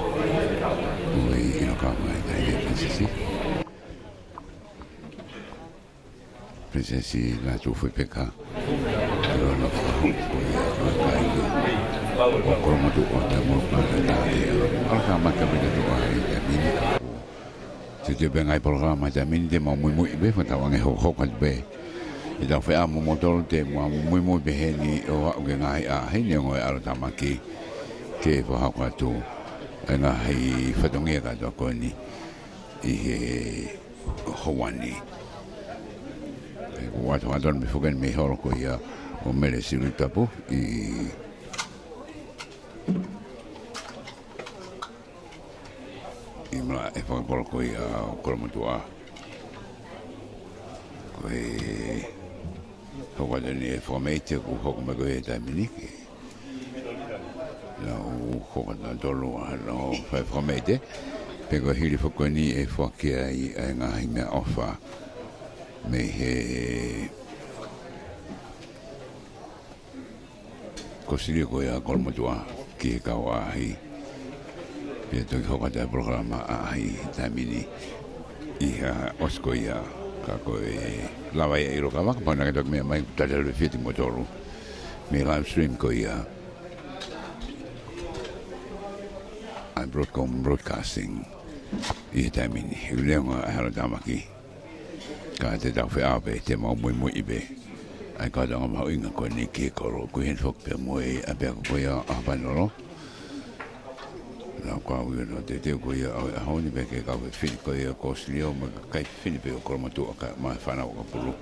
e ʻilo kava e taʻahine Princess. Princess Lātūfuipeka. ʻIlo na fakahoko ia ʻa e kāinga ʻo Kolomotuʻa ʻo Tamoka na tā e ʻalokamaka mei he toʻa he taimi ni. Te te pē ngaahi polokalama he taimi ni te mau muimui pē fakatauange hokohoko atu pē. ʻI heʻetau feʻao mo moutolu te mau muimui pē heni ʻo aʻu ki he ngaahi ʻaho ni ʻo e ʻalokamaka ke fakahoko atu e ngaahi fatongia kātoa ko eni ʻi he houa ni. ʻOku ʻoatu ʻa e tonu mei he foki eni mei he holo ko ia ʻo Mele Siulitapu ʻi ʻi malaʻe fakapolo ko ia ʻo Kolomotuʻa. Ko e hoko atu eni e fakamāʻite kuo hoko mai ko ia he taimi ni ke nau hoko atu ʻa e tolu ʻa hono fai fakamāʻite. Pea ko e hili foki ko eni ʻe foaki ai ʻa e ngaahi meʻaʻofa mei he Kōsilio ko ia ʻa Kolomotuʻa ki he kau ʻaʻahi. Pea toki hoko atu e polokalama ʻaʻahi taimi ni ʻi he ʻosi ko ia ka ko e lava ia ʻilo kava kapau naʻa ke toki meʻa mai kuo talitali fiefia kimoutolu mei he live stream ko ia ʻa e Broadcom Broadcasting ʻi he taimi ni. ʻOku neongo ʻa e ʻalokamaka ka te tau feʻao pē te mau muimui pē ʻa e kau tangata mahuʻinga ko eni ki he kolo. Ko e heni foki pē mo e ʻapiako ko ia ʻa Hapanolo. Naʻa ku ʻi hono teuteu ko ia ʻo e ʻaho ni pea ki he kau fefine ko ia ʻo Kōsilio mo e kakai fefine pē ʻo Kolomotuʻa kae ʻumaʻā e fānau ʻakapulu.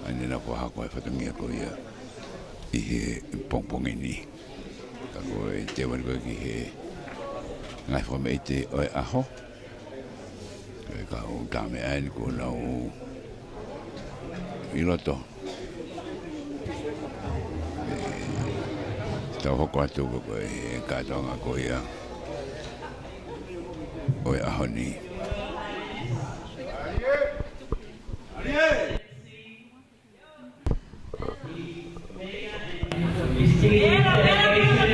ʻA ia naʻa ku hoko e fatongia ko ia ʻi he pongipongi ni. Ka ko e teu eni ko ē ki he ngaahi fakamāʻite ʻo e ʻaho. Ko e kau tā meʻa eni kuo nau ʻi loto. ʻE, tau hoko atu ko e kātoanga ko ia ʻo e ʻaho ni. Distinguished delegation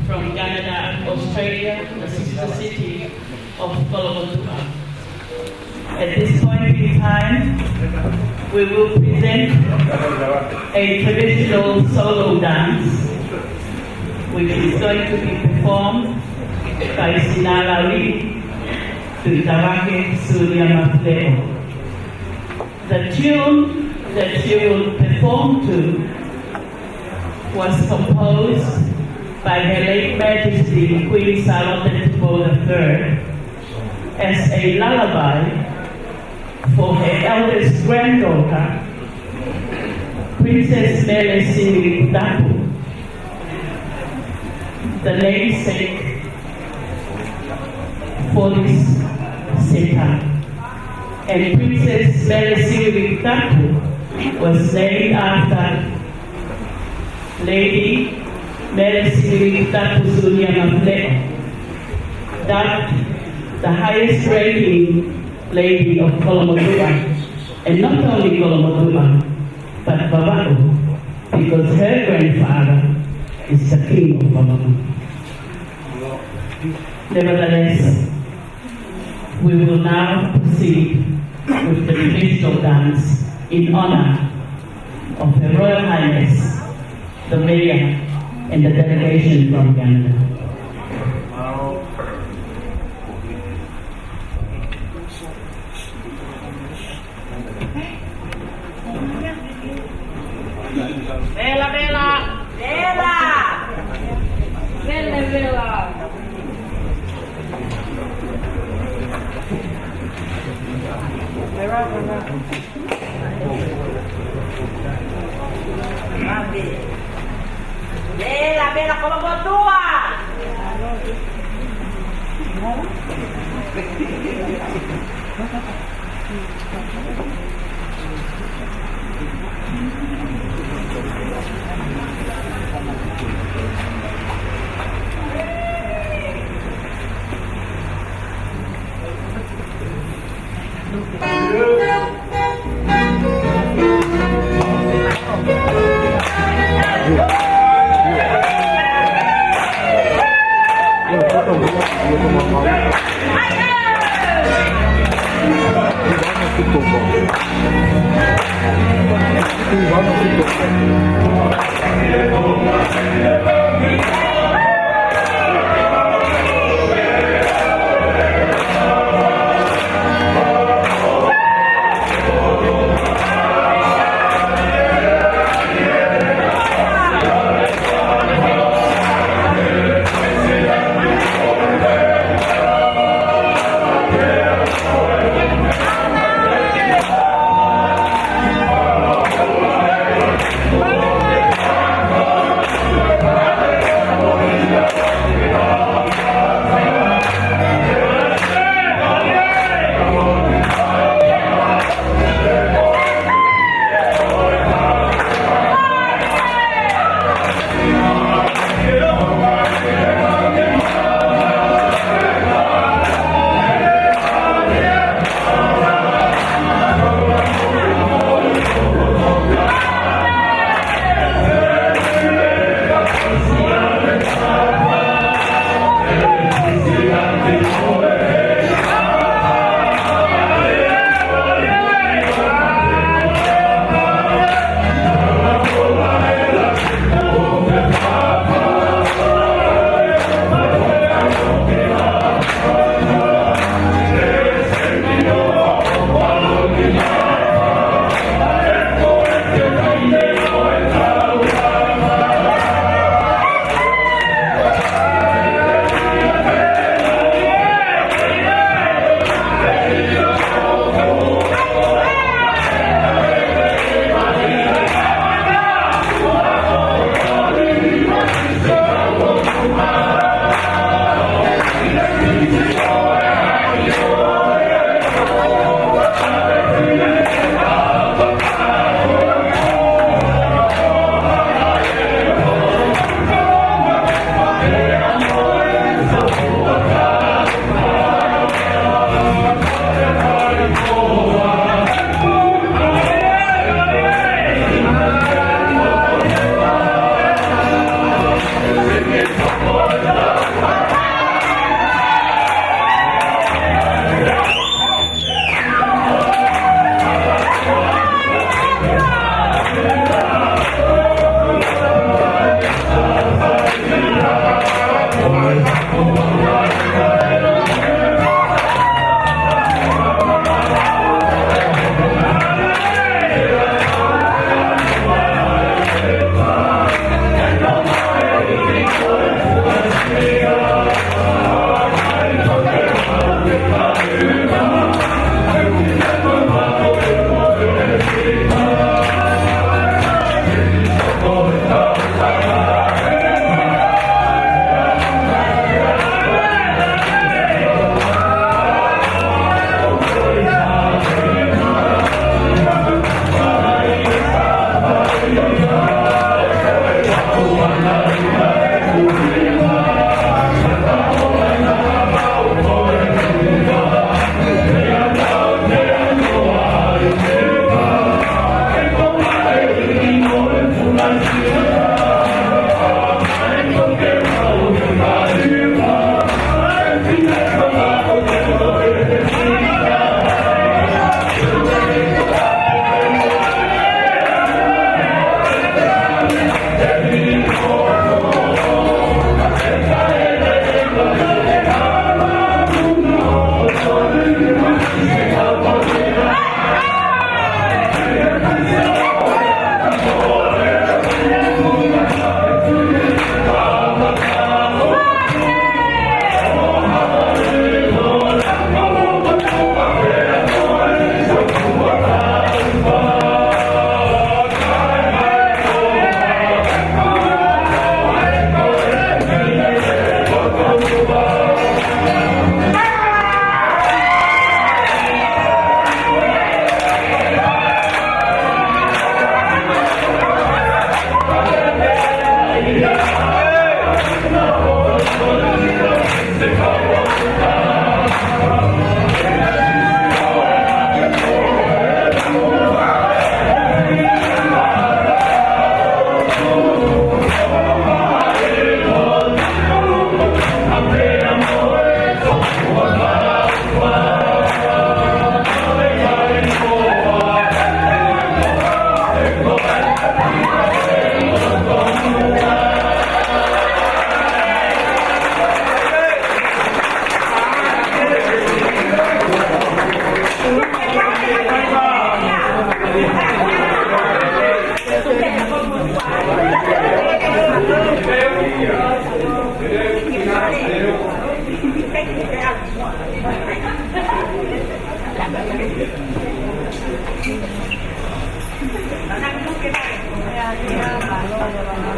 from Kanata, Australia, the sister city of Kolomotuʻa. At this point, it is Time, we will present a traditional solo dance, which is going to be performed by Sinala Lee Tuitavake Suliama Fleʻo. The tune that she will perform to was composed by Her Late Majesty Queen Sālote Tupou the Third as a lullaby for her eldest granddaughter, Princess Mele Singilei Tapu, the namesake for this center. And Princess Mele Singilei Tapu was named after Lady Mele Singilei Tapu Suliama Fleʻo, dubbed the highest ranking lady of Kolomotuʻa, and not only Kolomotuʻa, but Vavaʻu, because her grandfather is the king of Vavaʻu. Nevertheless, we will now proceed with the traditional dance in honor of Her Royal Highness, the Mayor, and the delegation from Uganda. Vela, vela. Vela. Vela, vela. Vela, vela. Vela, vela, Kolomotuʻa.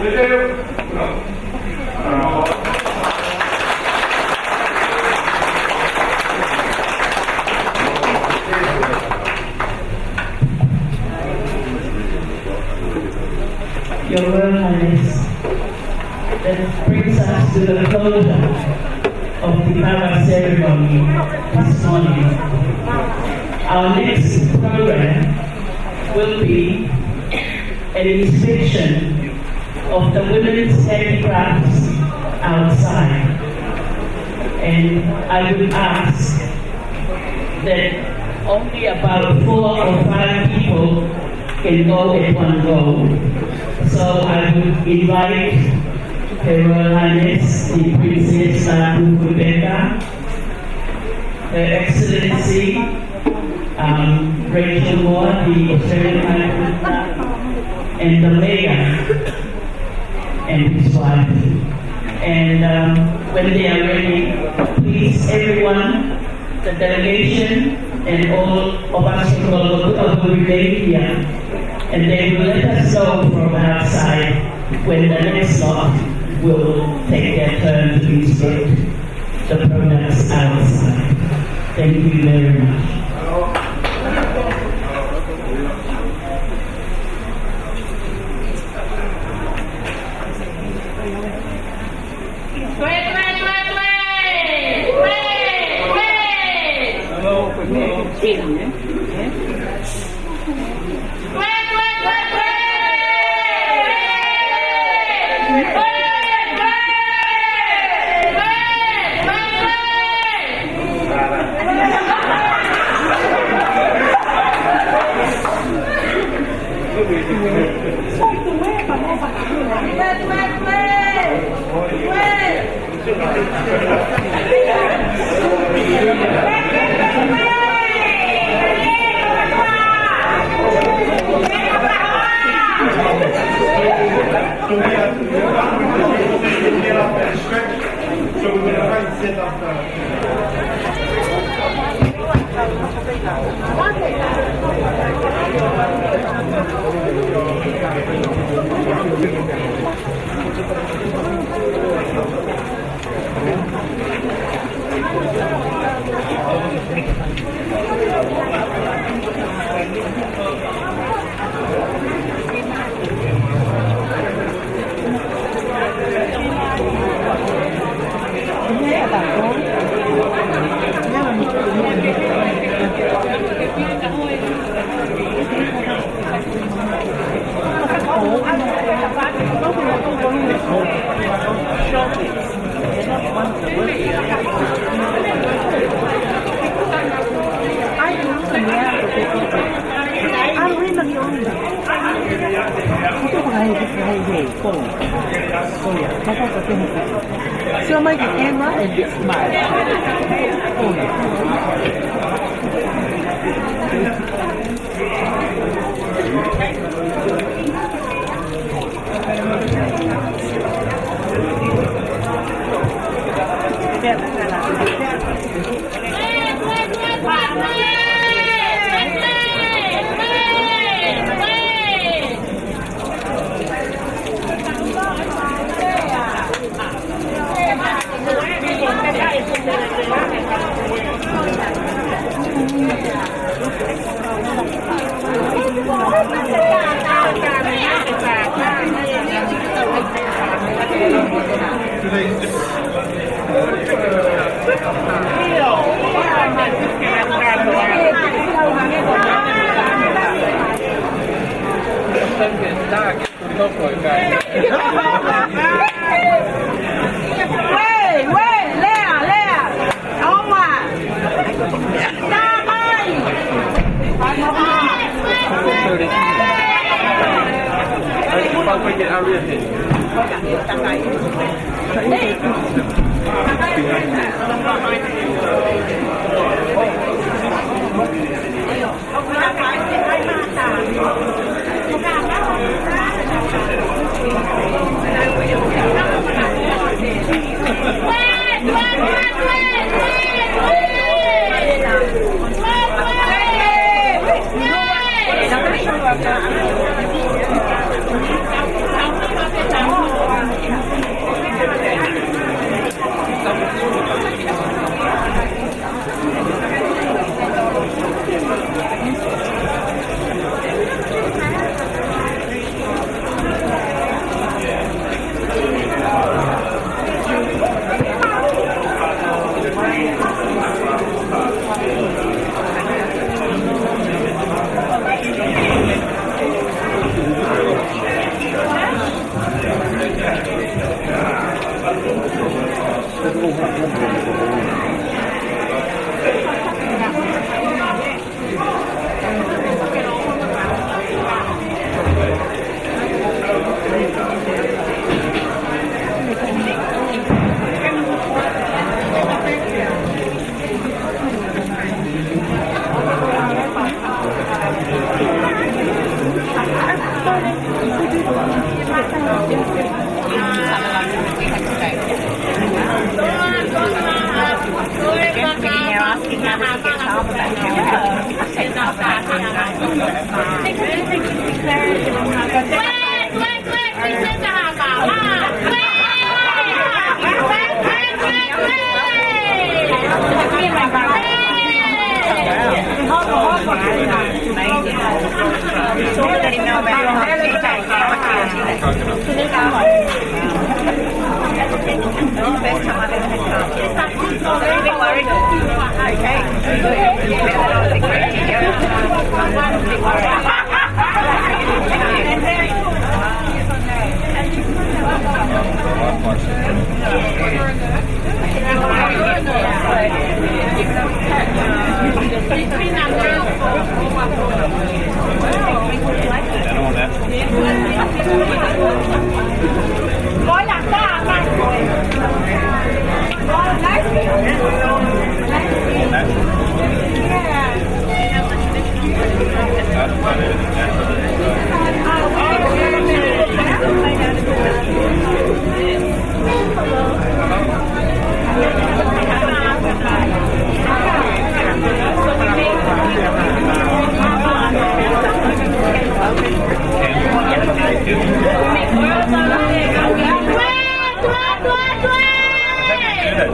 Your Royal Highness, that brings us to the closure of the Kava ceremony this morning. Our next program will be an inspection of the women's handicrafts outside. And I would ask that only about four or five people can go at one go. So I would invite Her Royal Highness the Princess Lātūfuipeka, Her Excellency, um, Rachel Moore, the Australian High Commissioner, and the Mayor and his wife. And, um, when they are ready, please, everyone, the delegation and all of us from Golgotha will remain here. And they will let us know from outside when the next lot will take their turn to inspect the products outside. Thank you very much. Show my camera and this mic. Wei, wei, lea, lea. Aonga. Takai.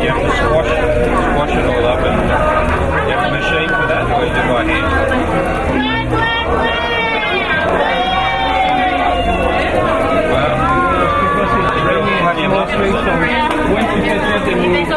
You have to squash, squash it all up and you have a machine for that, or you do it by hand? Wow. There's plenty of muscle. Once you get that, then you can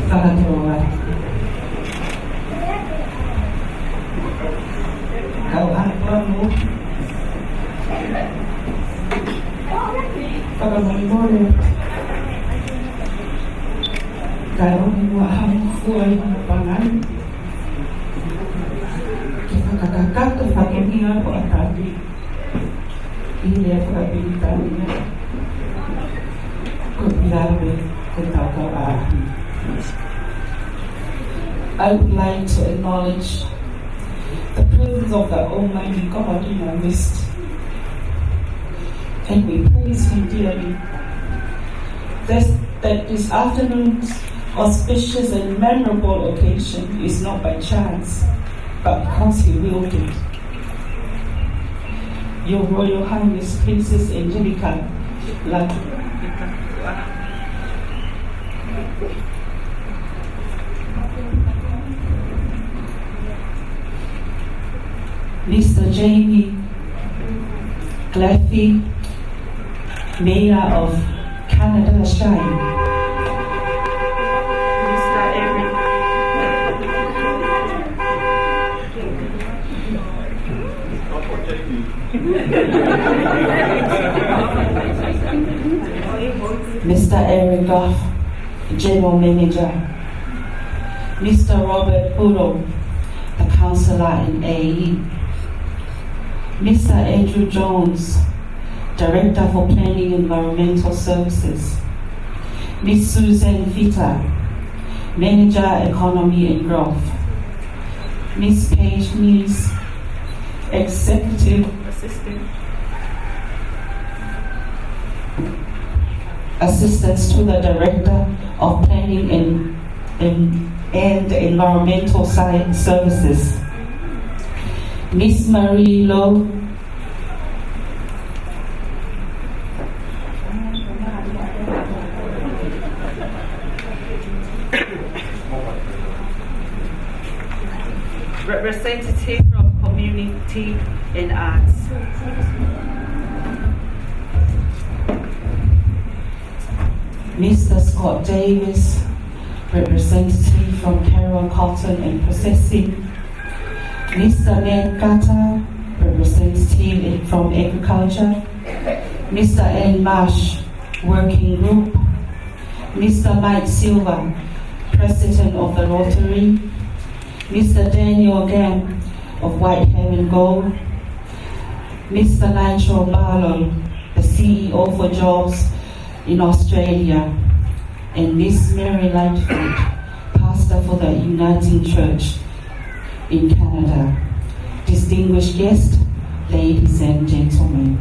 Fakatō atu. Kau hapanu. Fakamolemole. Kau ni wa hamu fua i mo pangai. Ke fakakakato fakengia ko atati. Ile fakapilitānia. Ko Pilato, ko tau kau ʻapi. I would like to acknowledge the presence of the Almighty God in our midst. And we praise Him dearly. This, that this afternoon's auspicious and memorable occasion is not by chance, Because he willed it. Your Royal Highness Princess Angelica Latu. Mister Jamie Claffey, Mayor of Canada Shire. Mister Eric. Mister Eric Goff, General Manager. Mister Robert Pulo, the Councillor in A E. Mister Andrew Jones, Director for Planning and Environmental Services. Miss Susan Vita, Manager, Economy and Growth. Miss Paige Nees, Executive Assistant, Assistant to the Director of Planning and, and, and Environmental Sci-, Services. Miss Marie Lowe, Representative from Community and Arts. Mister Scott Davis, representative from Carol Cotton and Processing. Mister Ned Carter, representative from Agriculture. Mister Ann Marsh, Working Group. Mister Mike Silva, President of the Rotary. Mister Daniel Gam of White Heaven Gold. Mister Nigel Barlow, the C E O for Jobs in Australia. And Miss Mary Lightfoot, Pastor for the Uniting Church in Canada. Distinguished guests, ladies and gentlemen.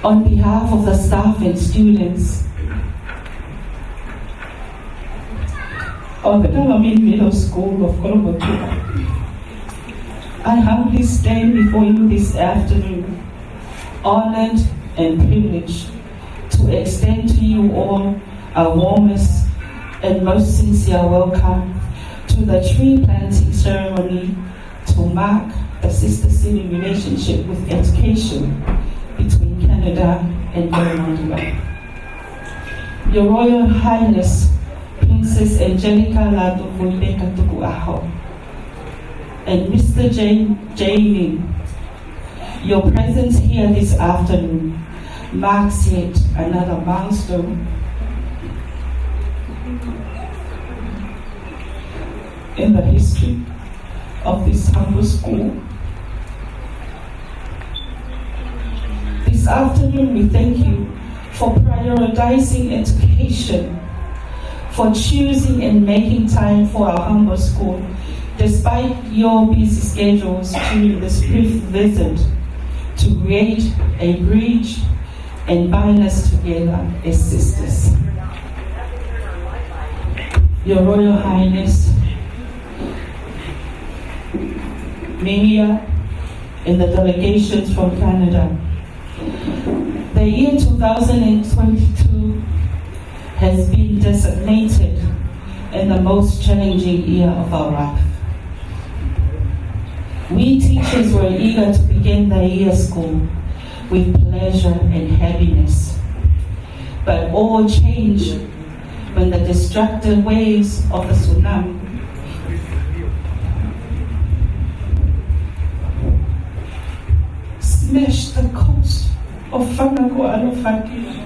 On behalf of the staff and students of the Talavini Middle School of Kolomotuʻa, I humbly stand before you this afternoon, honored and privileged to extend to you all our warmest and most sincere welcome to the tree planting ceremony to mark the sister city relationship with education between Canada and Vanuatu. Your Royal Highness, Princess Angelica Lātūfuipeka Tukuʻaho, and Mister Jane, Jane Lin, your presence here this afternoon marks yet another milestone in the history of this humble school. This afternoon, we thank you for prioritizing education, for choosing and making time for our humble school, despite your busy schedules during this brief visit, to create a bridge and bind us together as sisters. Your Royal Highness, Mania, and the delegations from Canada. The year two thousand and twenty-two has been designated as the most challenging year of our life. We teachers were eager to begin the year school with pleasure and happiness. But all changed when the destructive waves of the tsunami smashed the coast of Whanganui-a-Alofi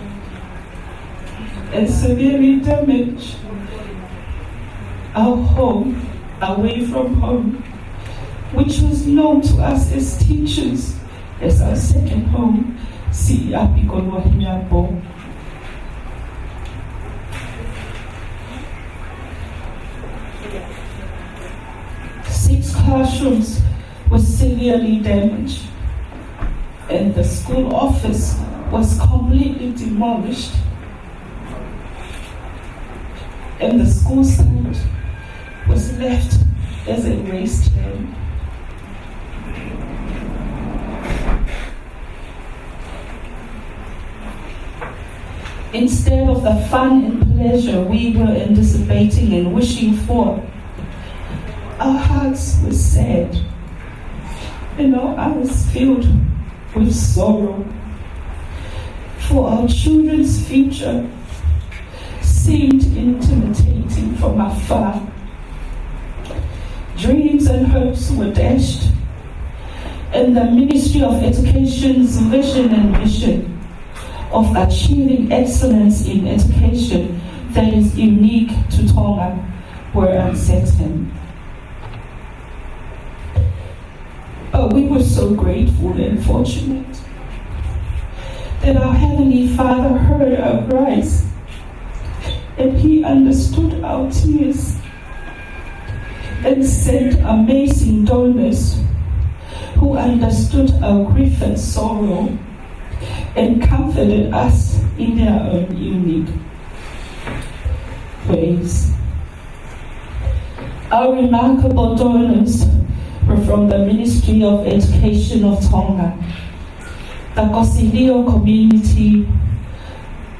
and severely damaged our home, away from home, which was known to us as teachers as our second home, Siʻi ʻApikolua Hineapo. Six classrooms were severely damaged, and the school office was completely demolished, and the school site was left as a waste land. Instead of the fun and pleasure we were anticipating and wishing for, our hearts were sad and our eyes filled with sorrow. For our children's future seemed intimidating from afar. Dreams and hopes were dashed, and the Ministry of Education's vision and mission of achieving excellence in education that is unique to Tonga were uncertain. But we were so grateful and fortunate that our Heavenly Father heard our cries and He understood our tears and sent amazing donors who understood our grief and sorrow and comforted us in their own unique ways. Our remarkable donors were from the Ministry of Education of Tonga, the Kosilio Community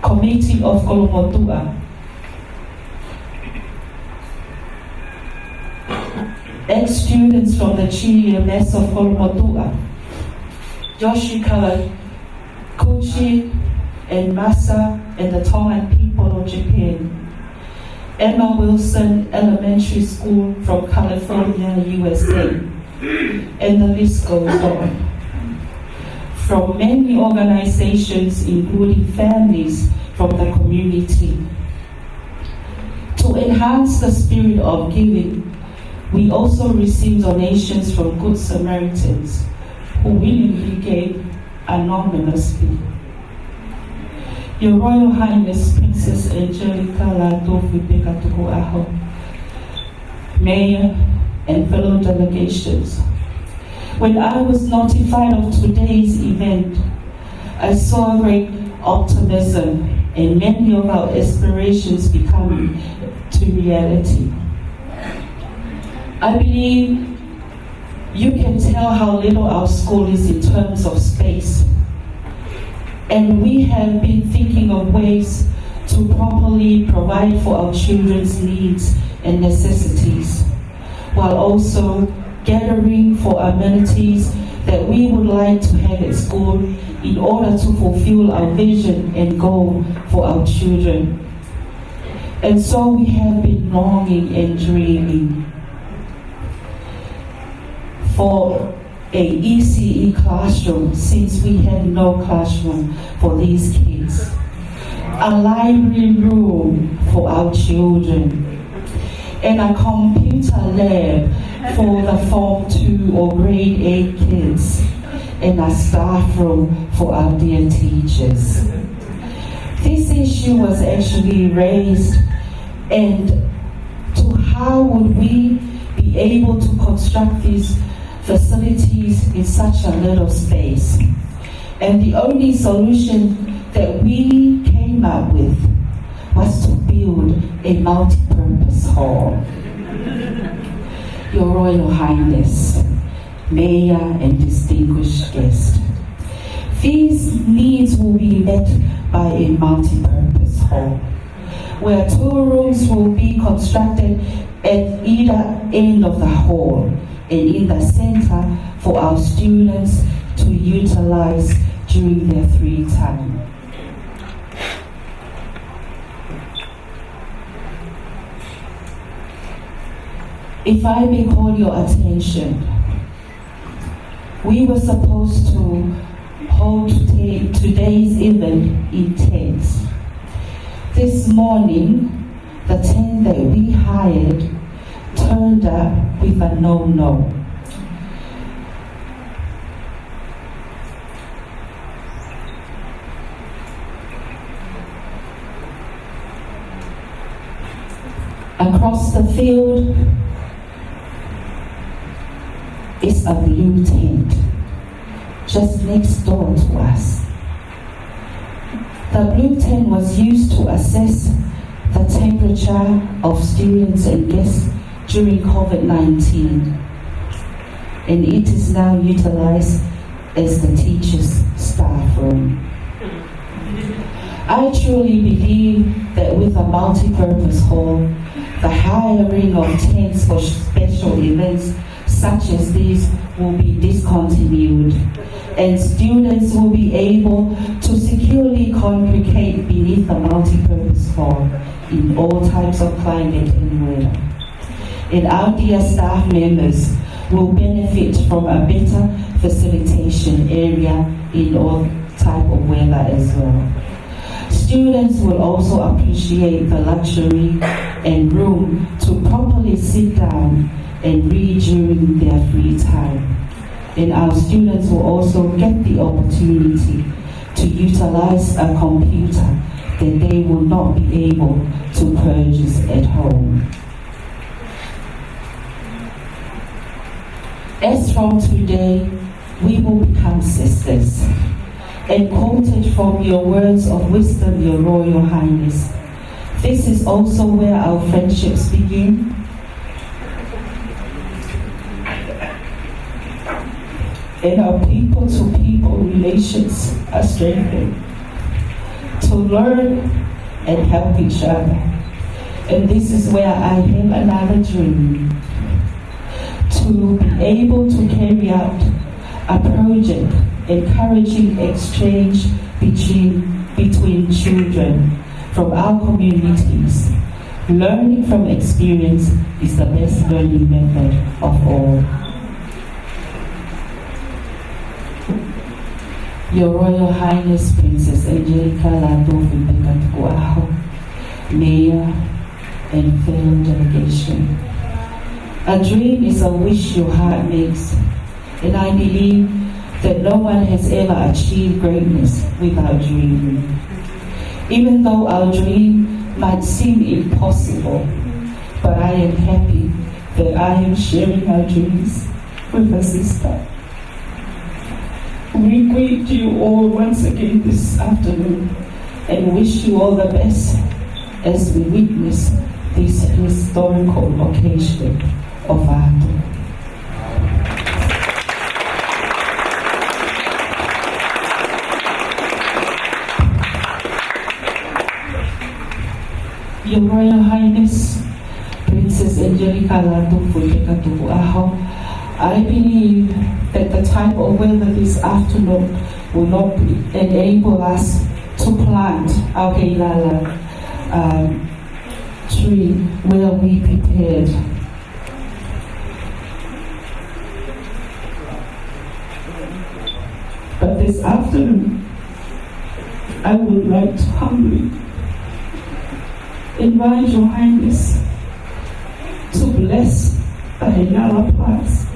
Committee of Kolomotuʻa, ex-students from the G M S of Kolomotuʻa, Yoshi Kawaguchi and Masa and the Tongan people of Japan, Emma Wilson Elementary School from California, U S A, and the list goes on. From many organizations, including families from the community. To enhance the spirit of giving, we also received donations from Good Samaritans who willingly gave anonymously. Your Royal Highness Princess Angelica Lātūfuipeka Tukuʻaho, Mayor and fellow delegations, when I was notified of today's event, I saw great optimism and many of our aspirations becoming to reality. I believe you can tell how little our school is in terms of space. And we have been thinking of ways to properly provide for our children's needs and necessities, while also gathering for amenities that we would like to have at school in order to fulfill our vision and goal for our children. And so we have been longing and dreaming for a E C E classroom, since we have no classroom for these kids. A library room for our children. And a computer lab for the form two or grade eight kids. And a staff room for our dear teachers. This issue was actually raised, and to how would we be able to construct these facilities in such a little space? And the only solution that we came up with was to build a multi-purpose hall. Your Royal Highness, Mayor and distinguished guests, these needs will be met by a multi-purpose hall, where two rooms will be constructed at either end of the hall and in the center for our students to utilize during their free time. If I may call your attention, we were supposed to hold today, today's event in tents. This morning, the tent that we hired turned up with a no-no. Across the field is a blue tent just next door to us. The blue tent was used to assess the temperature of students and guests during COVID nineteen, and it is now utilized as the teachers' staff room. I truly believe that with a multi-purpose hall, the hiring of tents for special events such as these will be discontinued, and students will be able to securely congregate beneath the multi-purpose hall in all types of climate and weather. And our dear staff members will benefit from a better facilitation area in all type of weather as well. Students will also appreciate the luxury and room to properly sit down and read during their free time. And our students will also get the opportunity to utilize a computer that they will not be able to purchase at home. As from today, we will become sisters. And quoted from your words of wisdom, Your Royal Highness, this is also where our friendships begin. And our people-to-people relations are strengthened to learn and help each other. And this is where I have another dream, to be able to carry out a project encouraging exchange between, between children from our communities. Learning from experience is the best learning method of all. Your Royal Highness Princess Angelica Lātūfuipeka Tukuʻaho, Mayor and fellow delegation. A dream is a wish your heart makes, and I believe that no one has ever achieved greatness without dreaming. Even though our dream might seem impossible, but I am happy that I am sharing our dreams with a sister. We greet you all once again this afternoon and wish you all the best as we witness this historical occasion of Atu. Your Royal Highness, Princess Angelica Lātūfuipeka Tukuʻaho, I believe that the type of weather this afternoon will not be, enable us to plant our heilala, um, tree where we prepared. But this afternoon, I would like to humbly invite Your Highness to bless the heilala plants,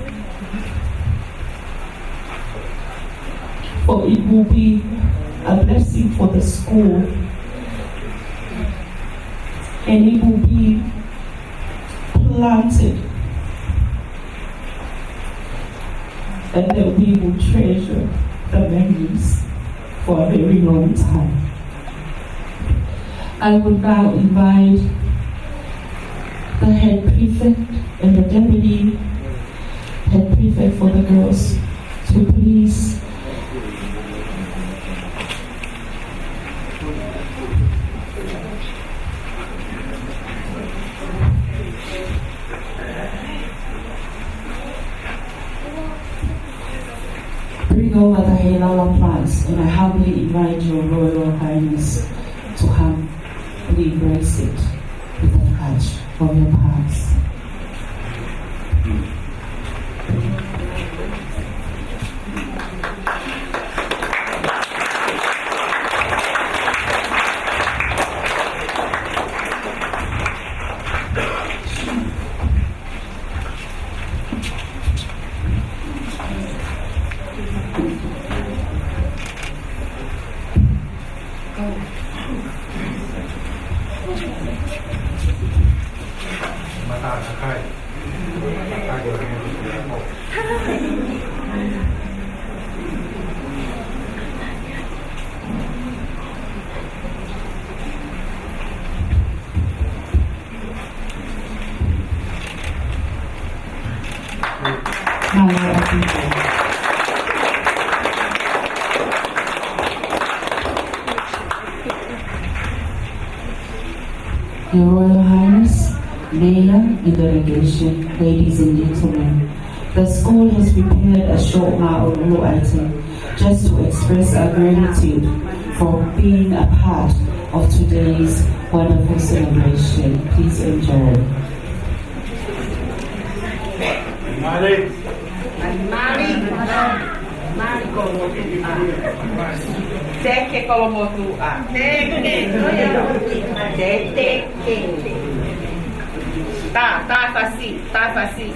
for it will be a blessing for the school, and it will be planted, and that we will treasure the memories for a very long time. I would now invite the head prefect and the deputy head prefect for the girls to please bring over the heilala plants, and I humbly invite Your Royal Highness to humbly embrace it with a touch of your palms. Your Royal Highness, Mayor and delegation, ladies and gentlemen, the school has prepared a short māʻulalo item just to express our gratitude for being a part of today's wonderful celebration. Please enjoy. Mali, Mali Kolomotuʻa. Teke Kolomotuʻa. Teke. Teke. Tā, tā fasi, tā fasi.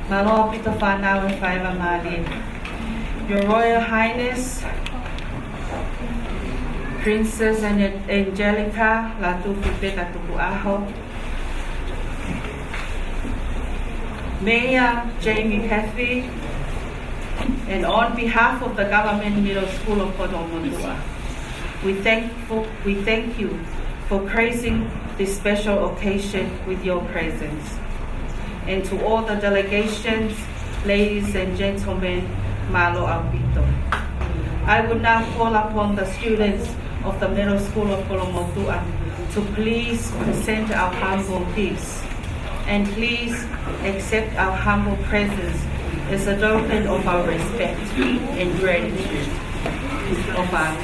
Mālō ʻaupito fānau ʻe fai mālie. Your Royal Highness, Princess Ange-, Angelica Latufi Peka Tukuʻaho, Mayor Jamie Caffey, and on behalf of the Government Middle School of Kolomotuʻa, we thank for, we thank you for gracing this special occasion with your presence. And to all the delegations, ladies and gentlemen, mālō ʻaupito. I would now call upon the students of the Middle School of Kolomotuʻa to please present our humble gifts. And please accept our humble presence as a token of our respect and gratitude of our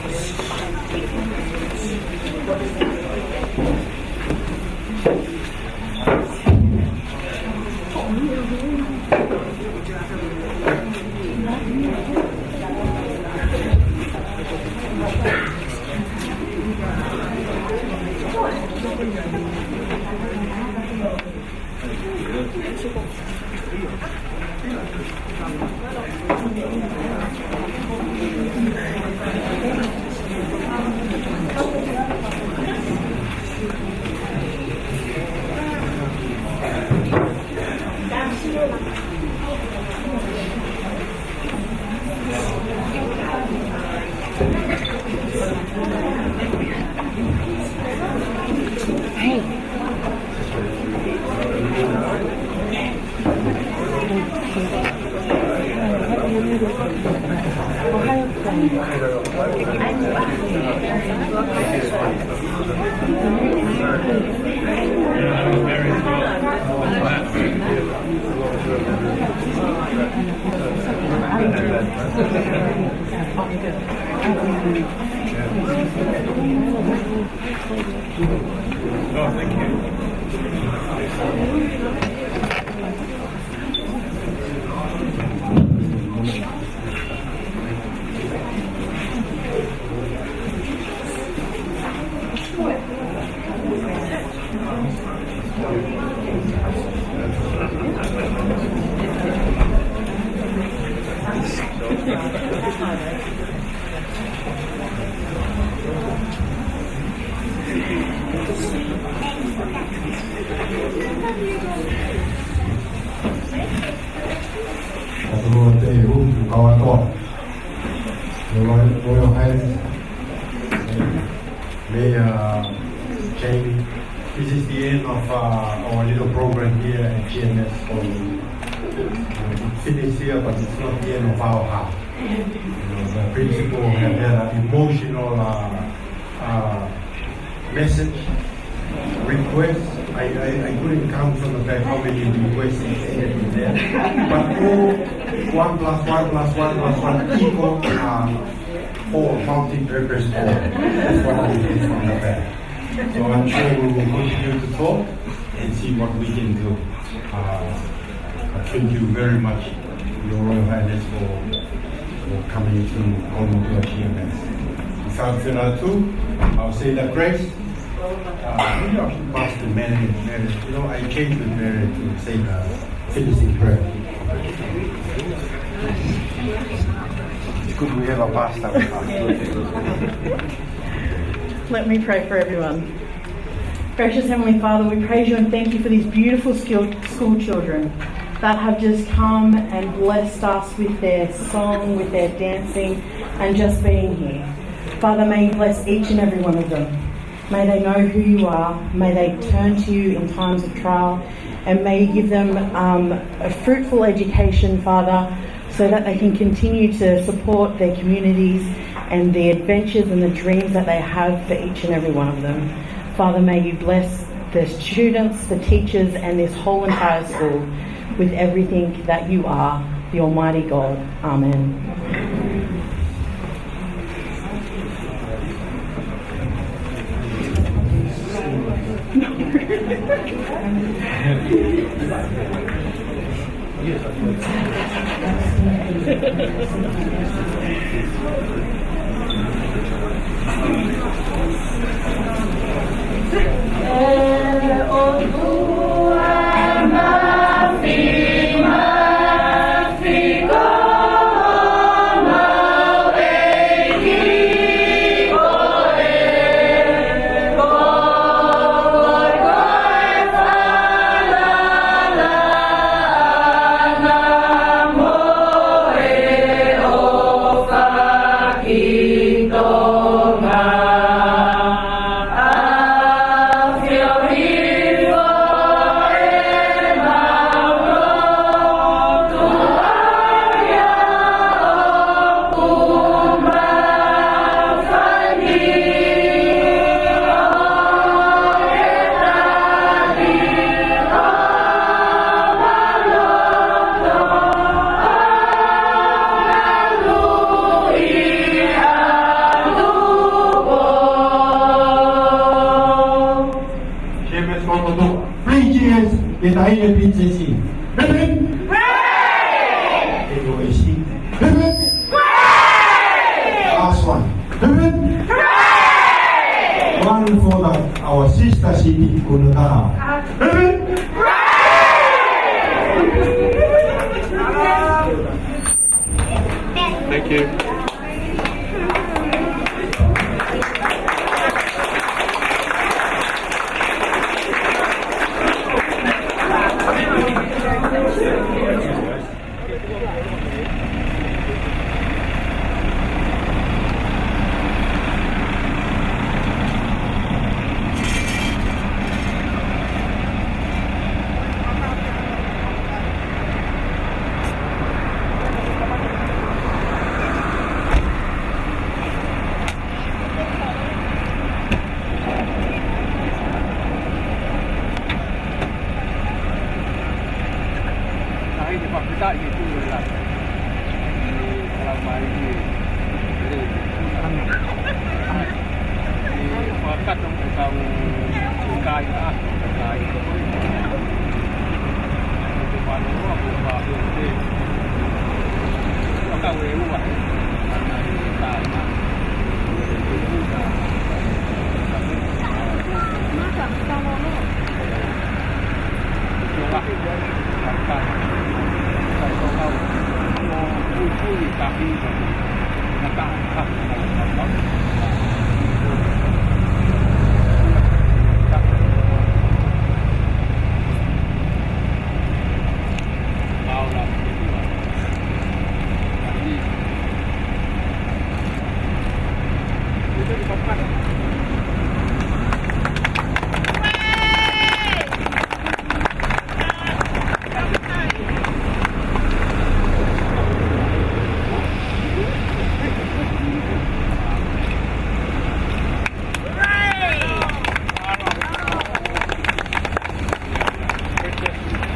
Kau atu, Royal Highness, Mayor Jamie, this is the end of, uh, our little program here at G M S. So, uh, we finish here, but it's not the end of our half. You know, the principal had, had an emotional, uh, uh, message, request. I, I, I couldn't count from the back how many requests is added in there. But all one plus one plus one plus one equal, uh, four, multi-purpose four. That's what I get from the back. So I'm sure we will continue to talk and see what we can do. Uh, but thank you very much, Your Royal Highness, for, for coming to Kolomotuʻa G M S. Without further ado, I'll say the grace. Uh, you know, Pastor Mary, Mary, you know, I changed with Mary to say the finishing prayer. It's good we have a pastor with us. Let me pray for everyone. Gracious Heavenly Father, we praise you and thank you for these beautiful skill-, school children that have just come and blessed us with their song, with their dancing, and just being here. Father, may you bless each and every one of them. May they know who you are. May they turn to you in times of trial. And may you give them, um, a fruitful education, Father, so that they can continue to support their communities and the adventures and the dreams that they have for each and every one of them. Father, may you bless the students, the teachers, and this whole entire school with everything that you are, the Almighty God. Amen. Three cheers, ke taʻahine P C C. Hip, hip. Hip, hip. Last one. Hip, hip. One for the, our sister city, Kunuta. Hip, hip. Thank you.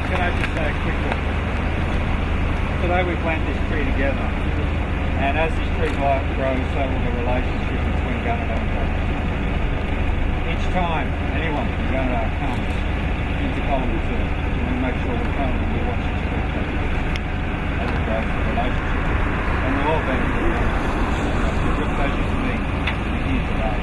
Can I just say a quick one? Today we plant this tree together, and as this tree gro-, grows, so will the relationship between Gunnedah and Cockatoo. Each time anyone from Gunnedah comes into Colin Hill, we make sure we come and we watch this tree grow. As it grows, the relationship. And we're all benefiting from it. It's a good pleasure for me to be here today.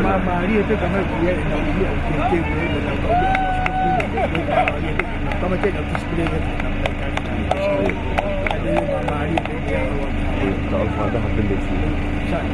Māmālie pē ka mai kuia e nau ia o ke ke ue, e nau kau ia. Māmālie pē ka mai kuia e nau ia o ke ke ue. Māmālie pē ia o ke ke ue. Sai.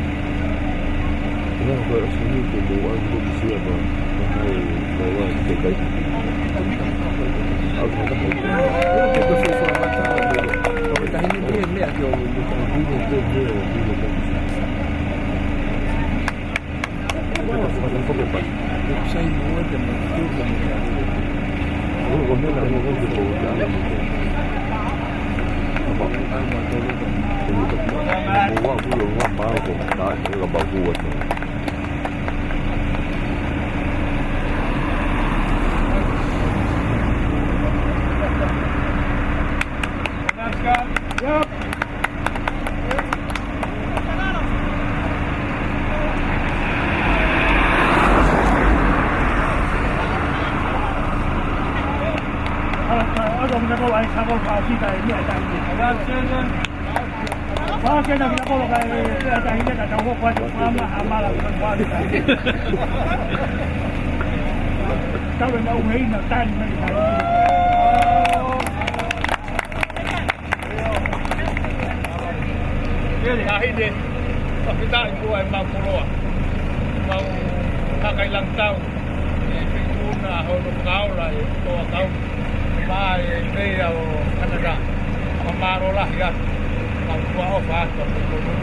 Pele hahine, fakafetaʻi muʻa e mau koloa. Mau kakai langitau, e fekuna hono fakaola e toa kau. Mai e meia ʻo Kanata. Fakamālō lahi atu. Mau kua ʻofa atu ʻa e koloa.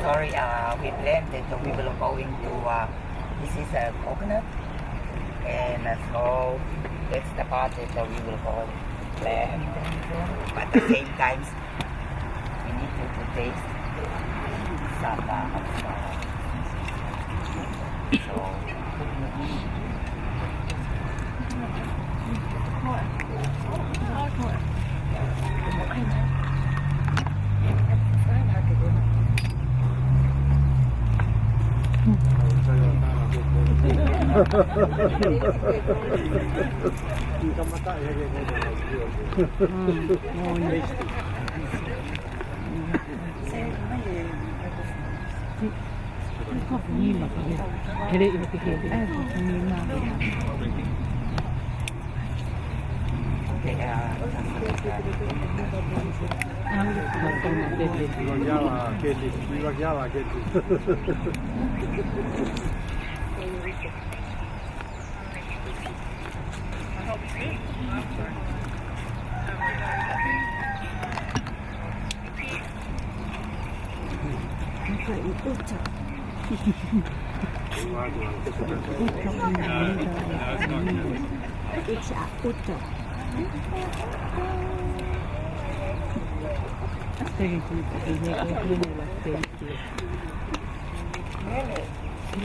Sorry, uh, we planned that we will going to, uh, this is a coconut, and, uh, so that's the part that, uh, we will go plan. But at the same time, we need to, to taste some, uh, of, uh, so, It's a uto. Thank you. Sí,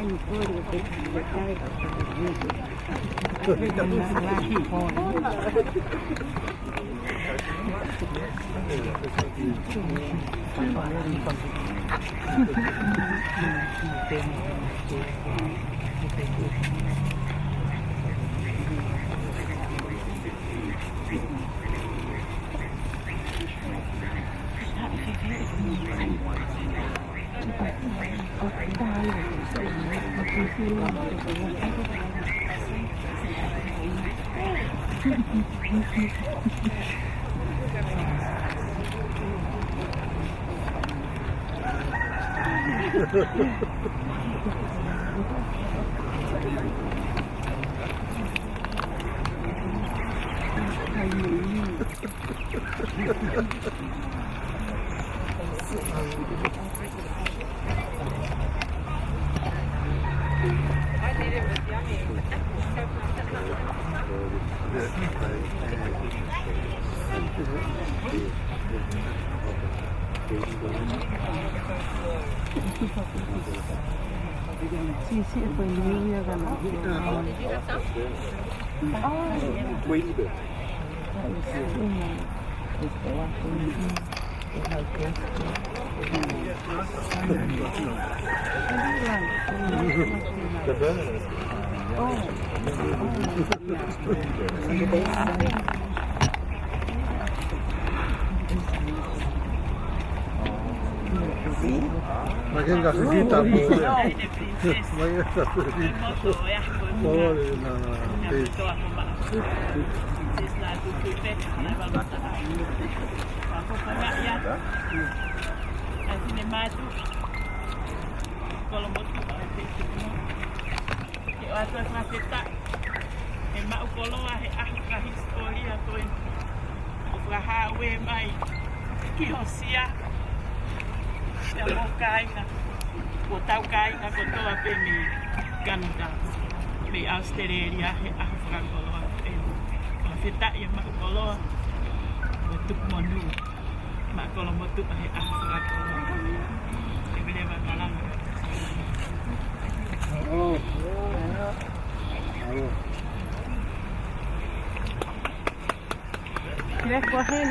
sí, pues, yo voy a ganar. Kolomotuʻa ʻe pehē. Ke ʻoatu e fakafetaʻi, ʻe maʻu koloa he ʻaho fakahisitōlia ko eni. ʻO fakahā mai ki Hōsea, pea mo e kāinga, ʻo tau kāinga kotoa pē mei Kanatā, mei ʻAositelēlia he ʻaho fakakoloa ko eni. Fakafetaʻi ʻe maʻu koloa, ʻo tuku monū. Maʻa Kolomotuʻa he ʻaho fakakoloa. Ke vele makalama. Let's go ahead.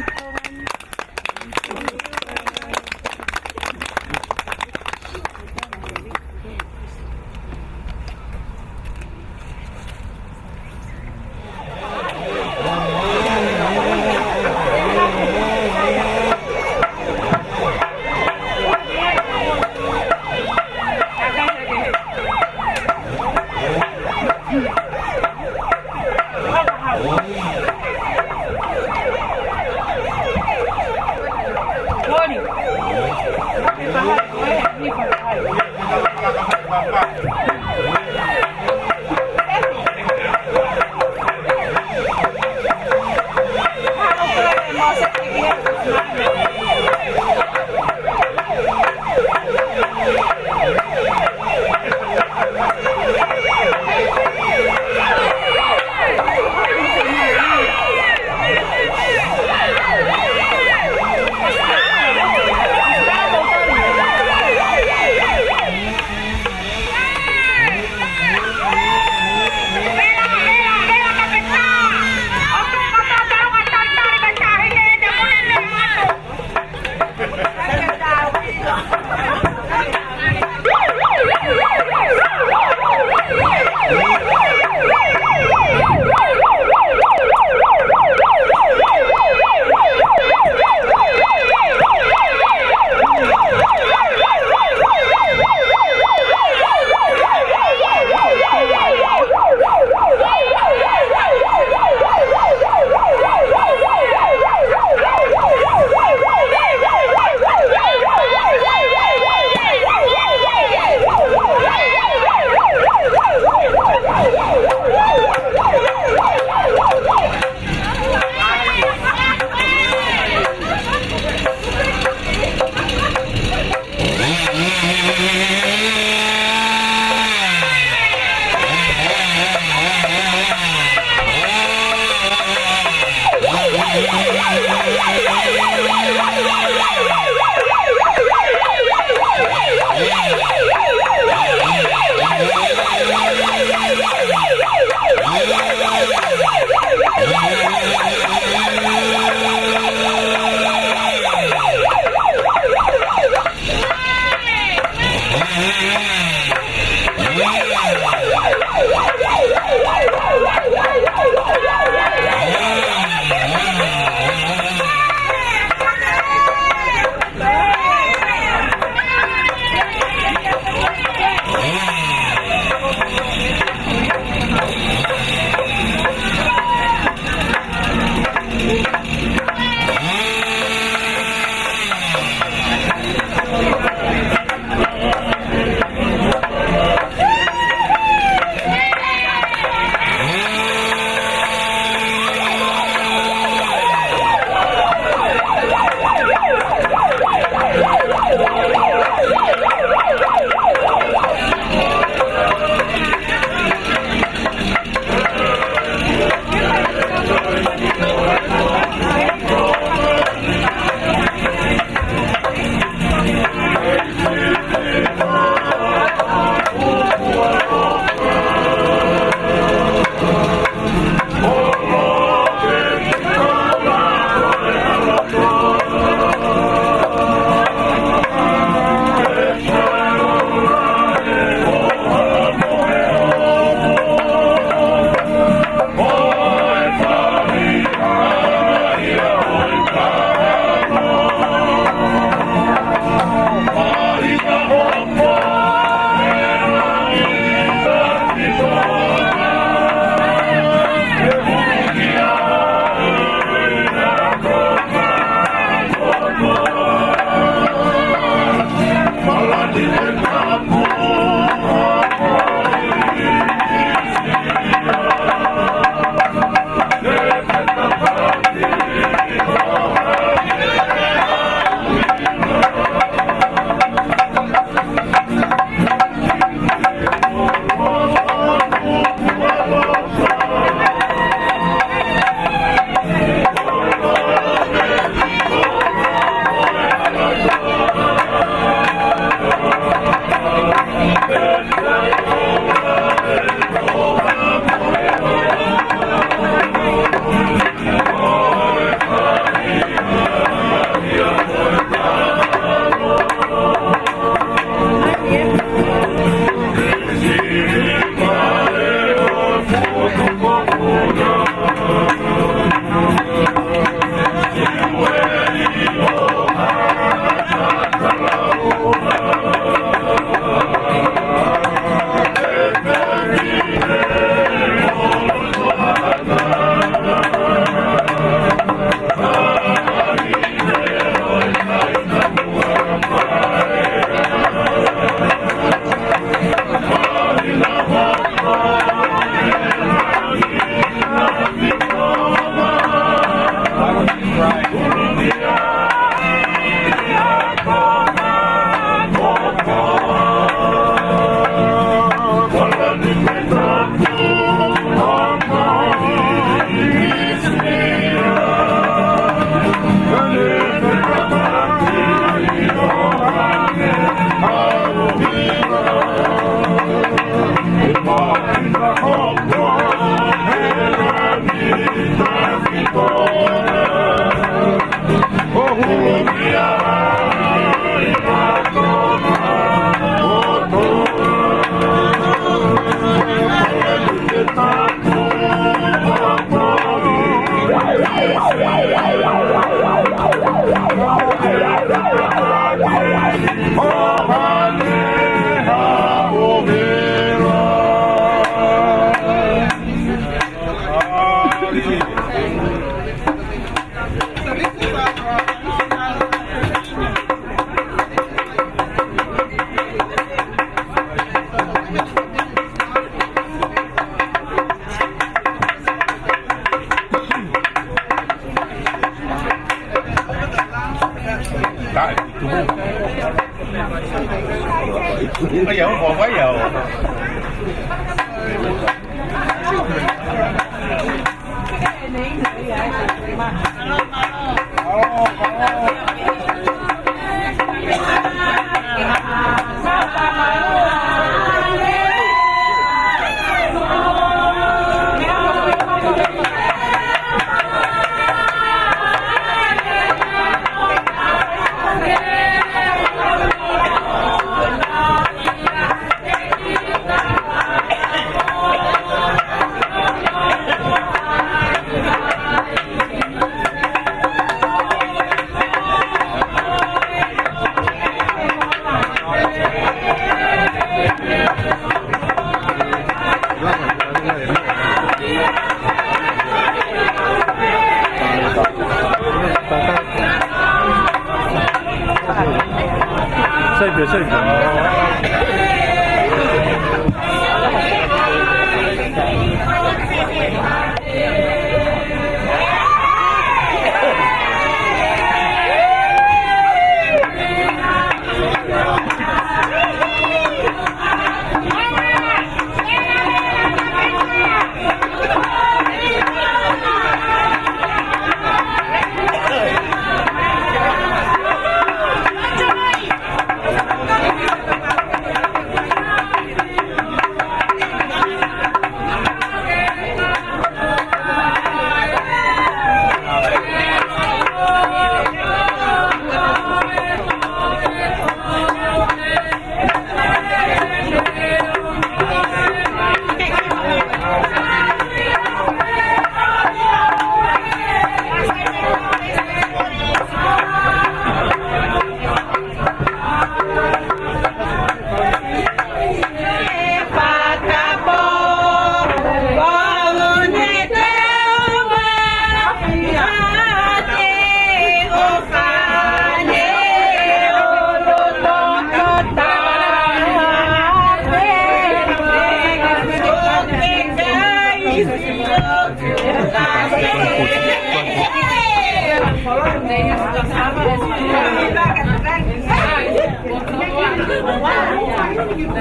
Sai pē, sai pē.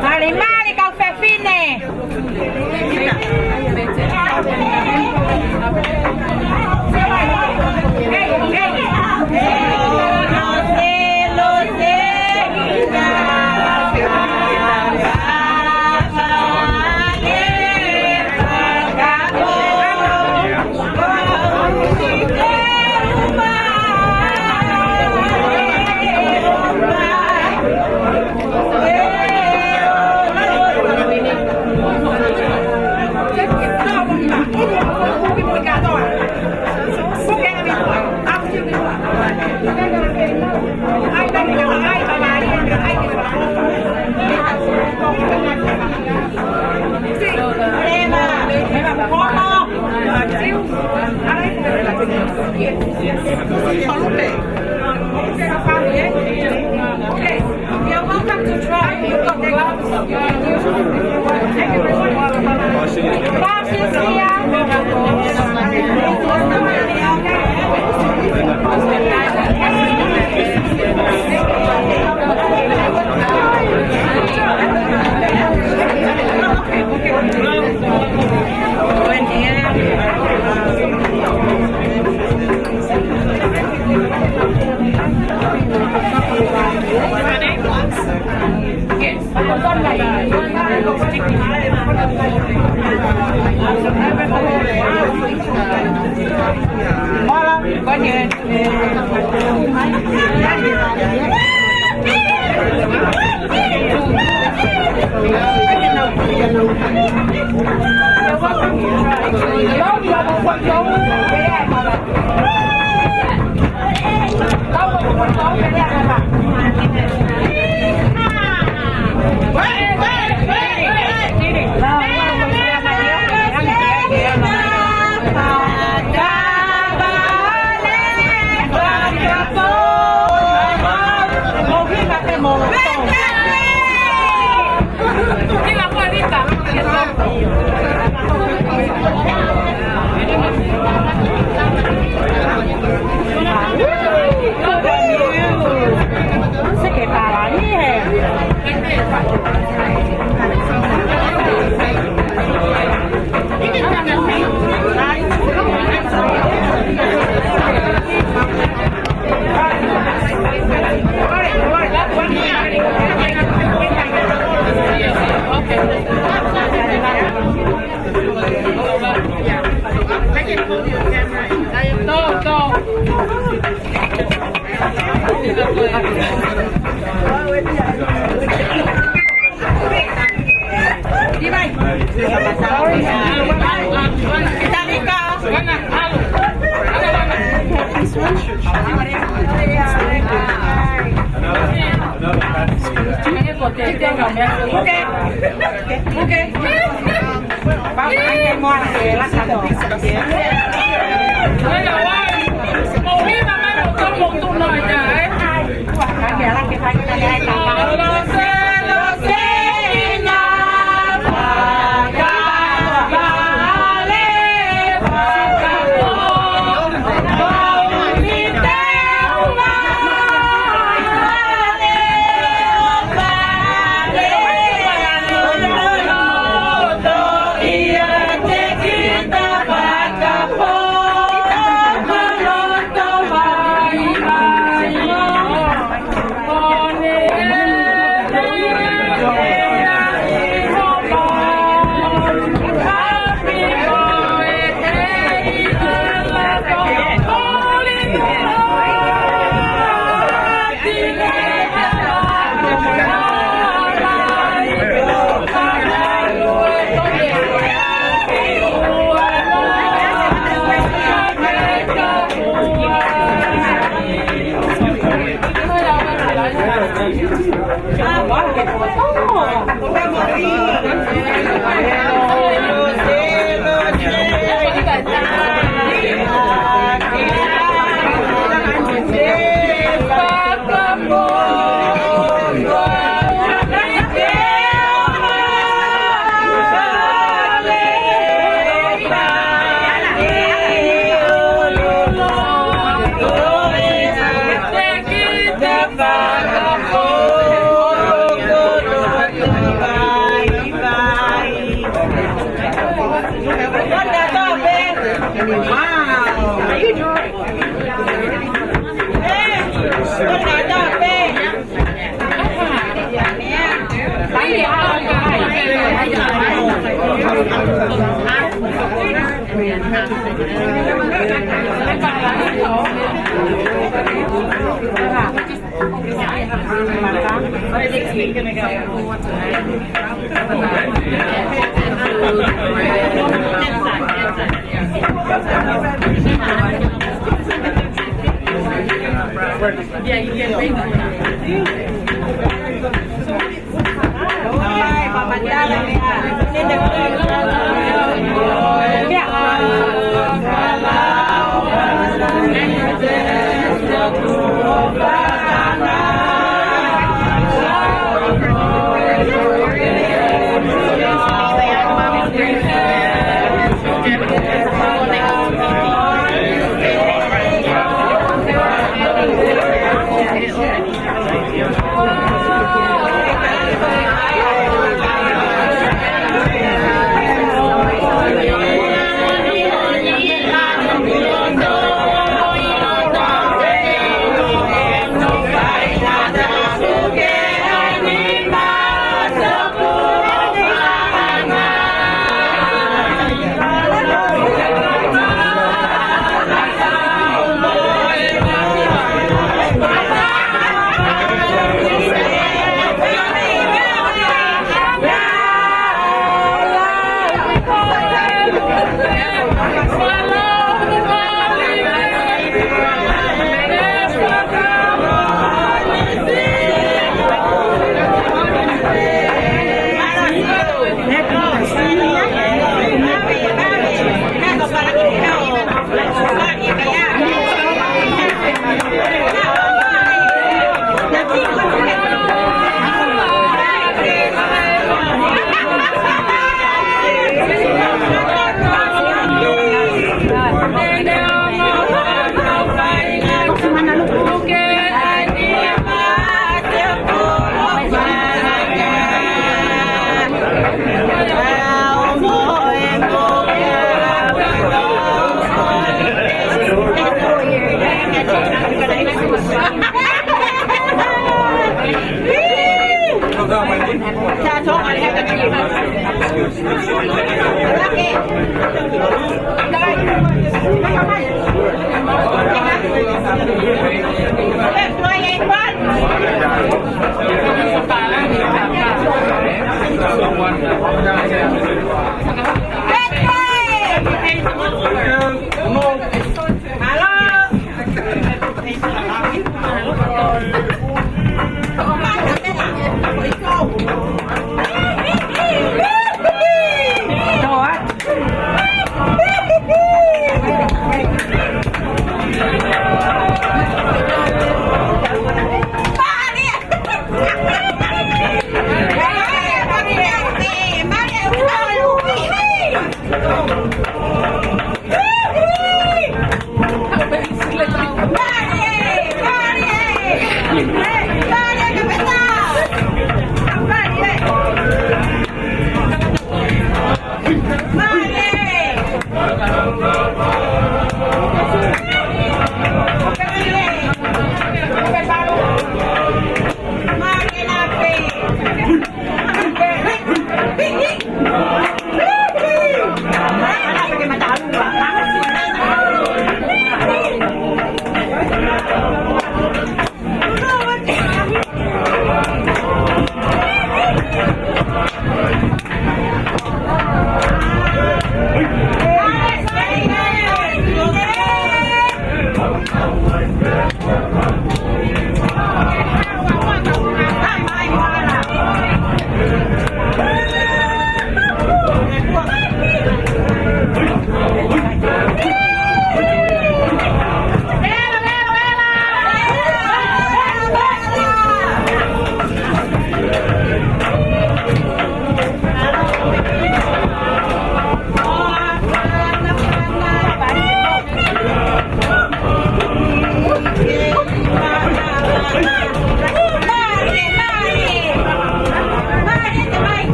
Mali, mali, kau fefine. You're welcome to try. You've got gloves. Gloves is here.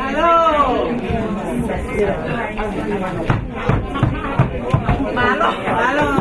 Mālō. Mālō, mālō.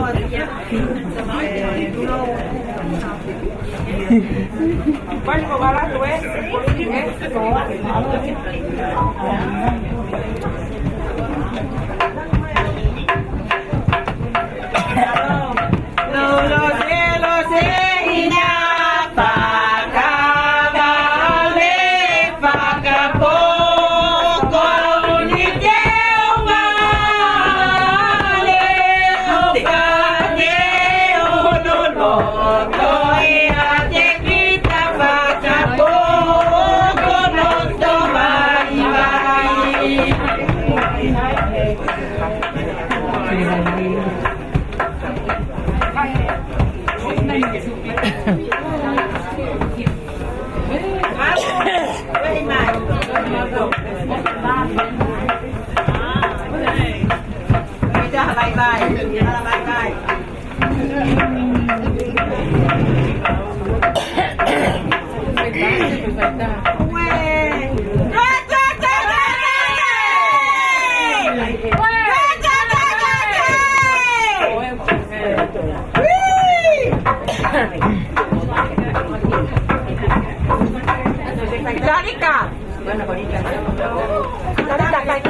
Bye bye. Bye bye. Tarika. Tarika, kai.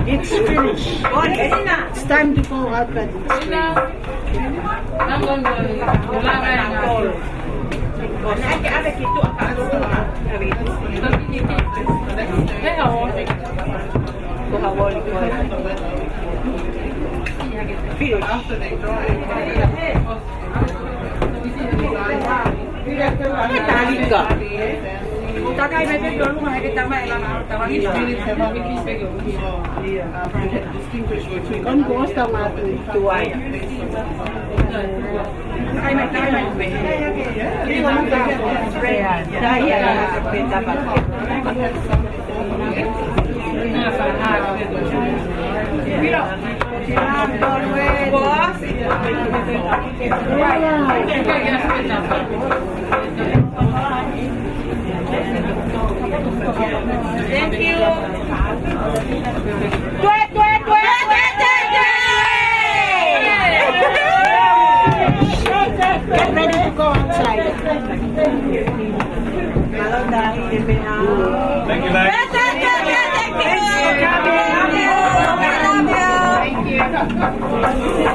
It's finished. It's time to go out, but Thank you. Tue, tue, tue, tue, tue, tue. Get ready to go outside. Thank you, Max. Thank you. Thank you.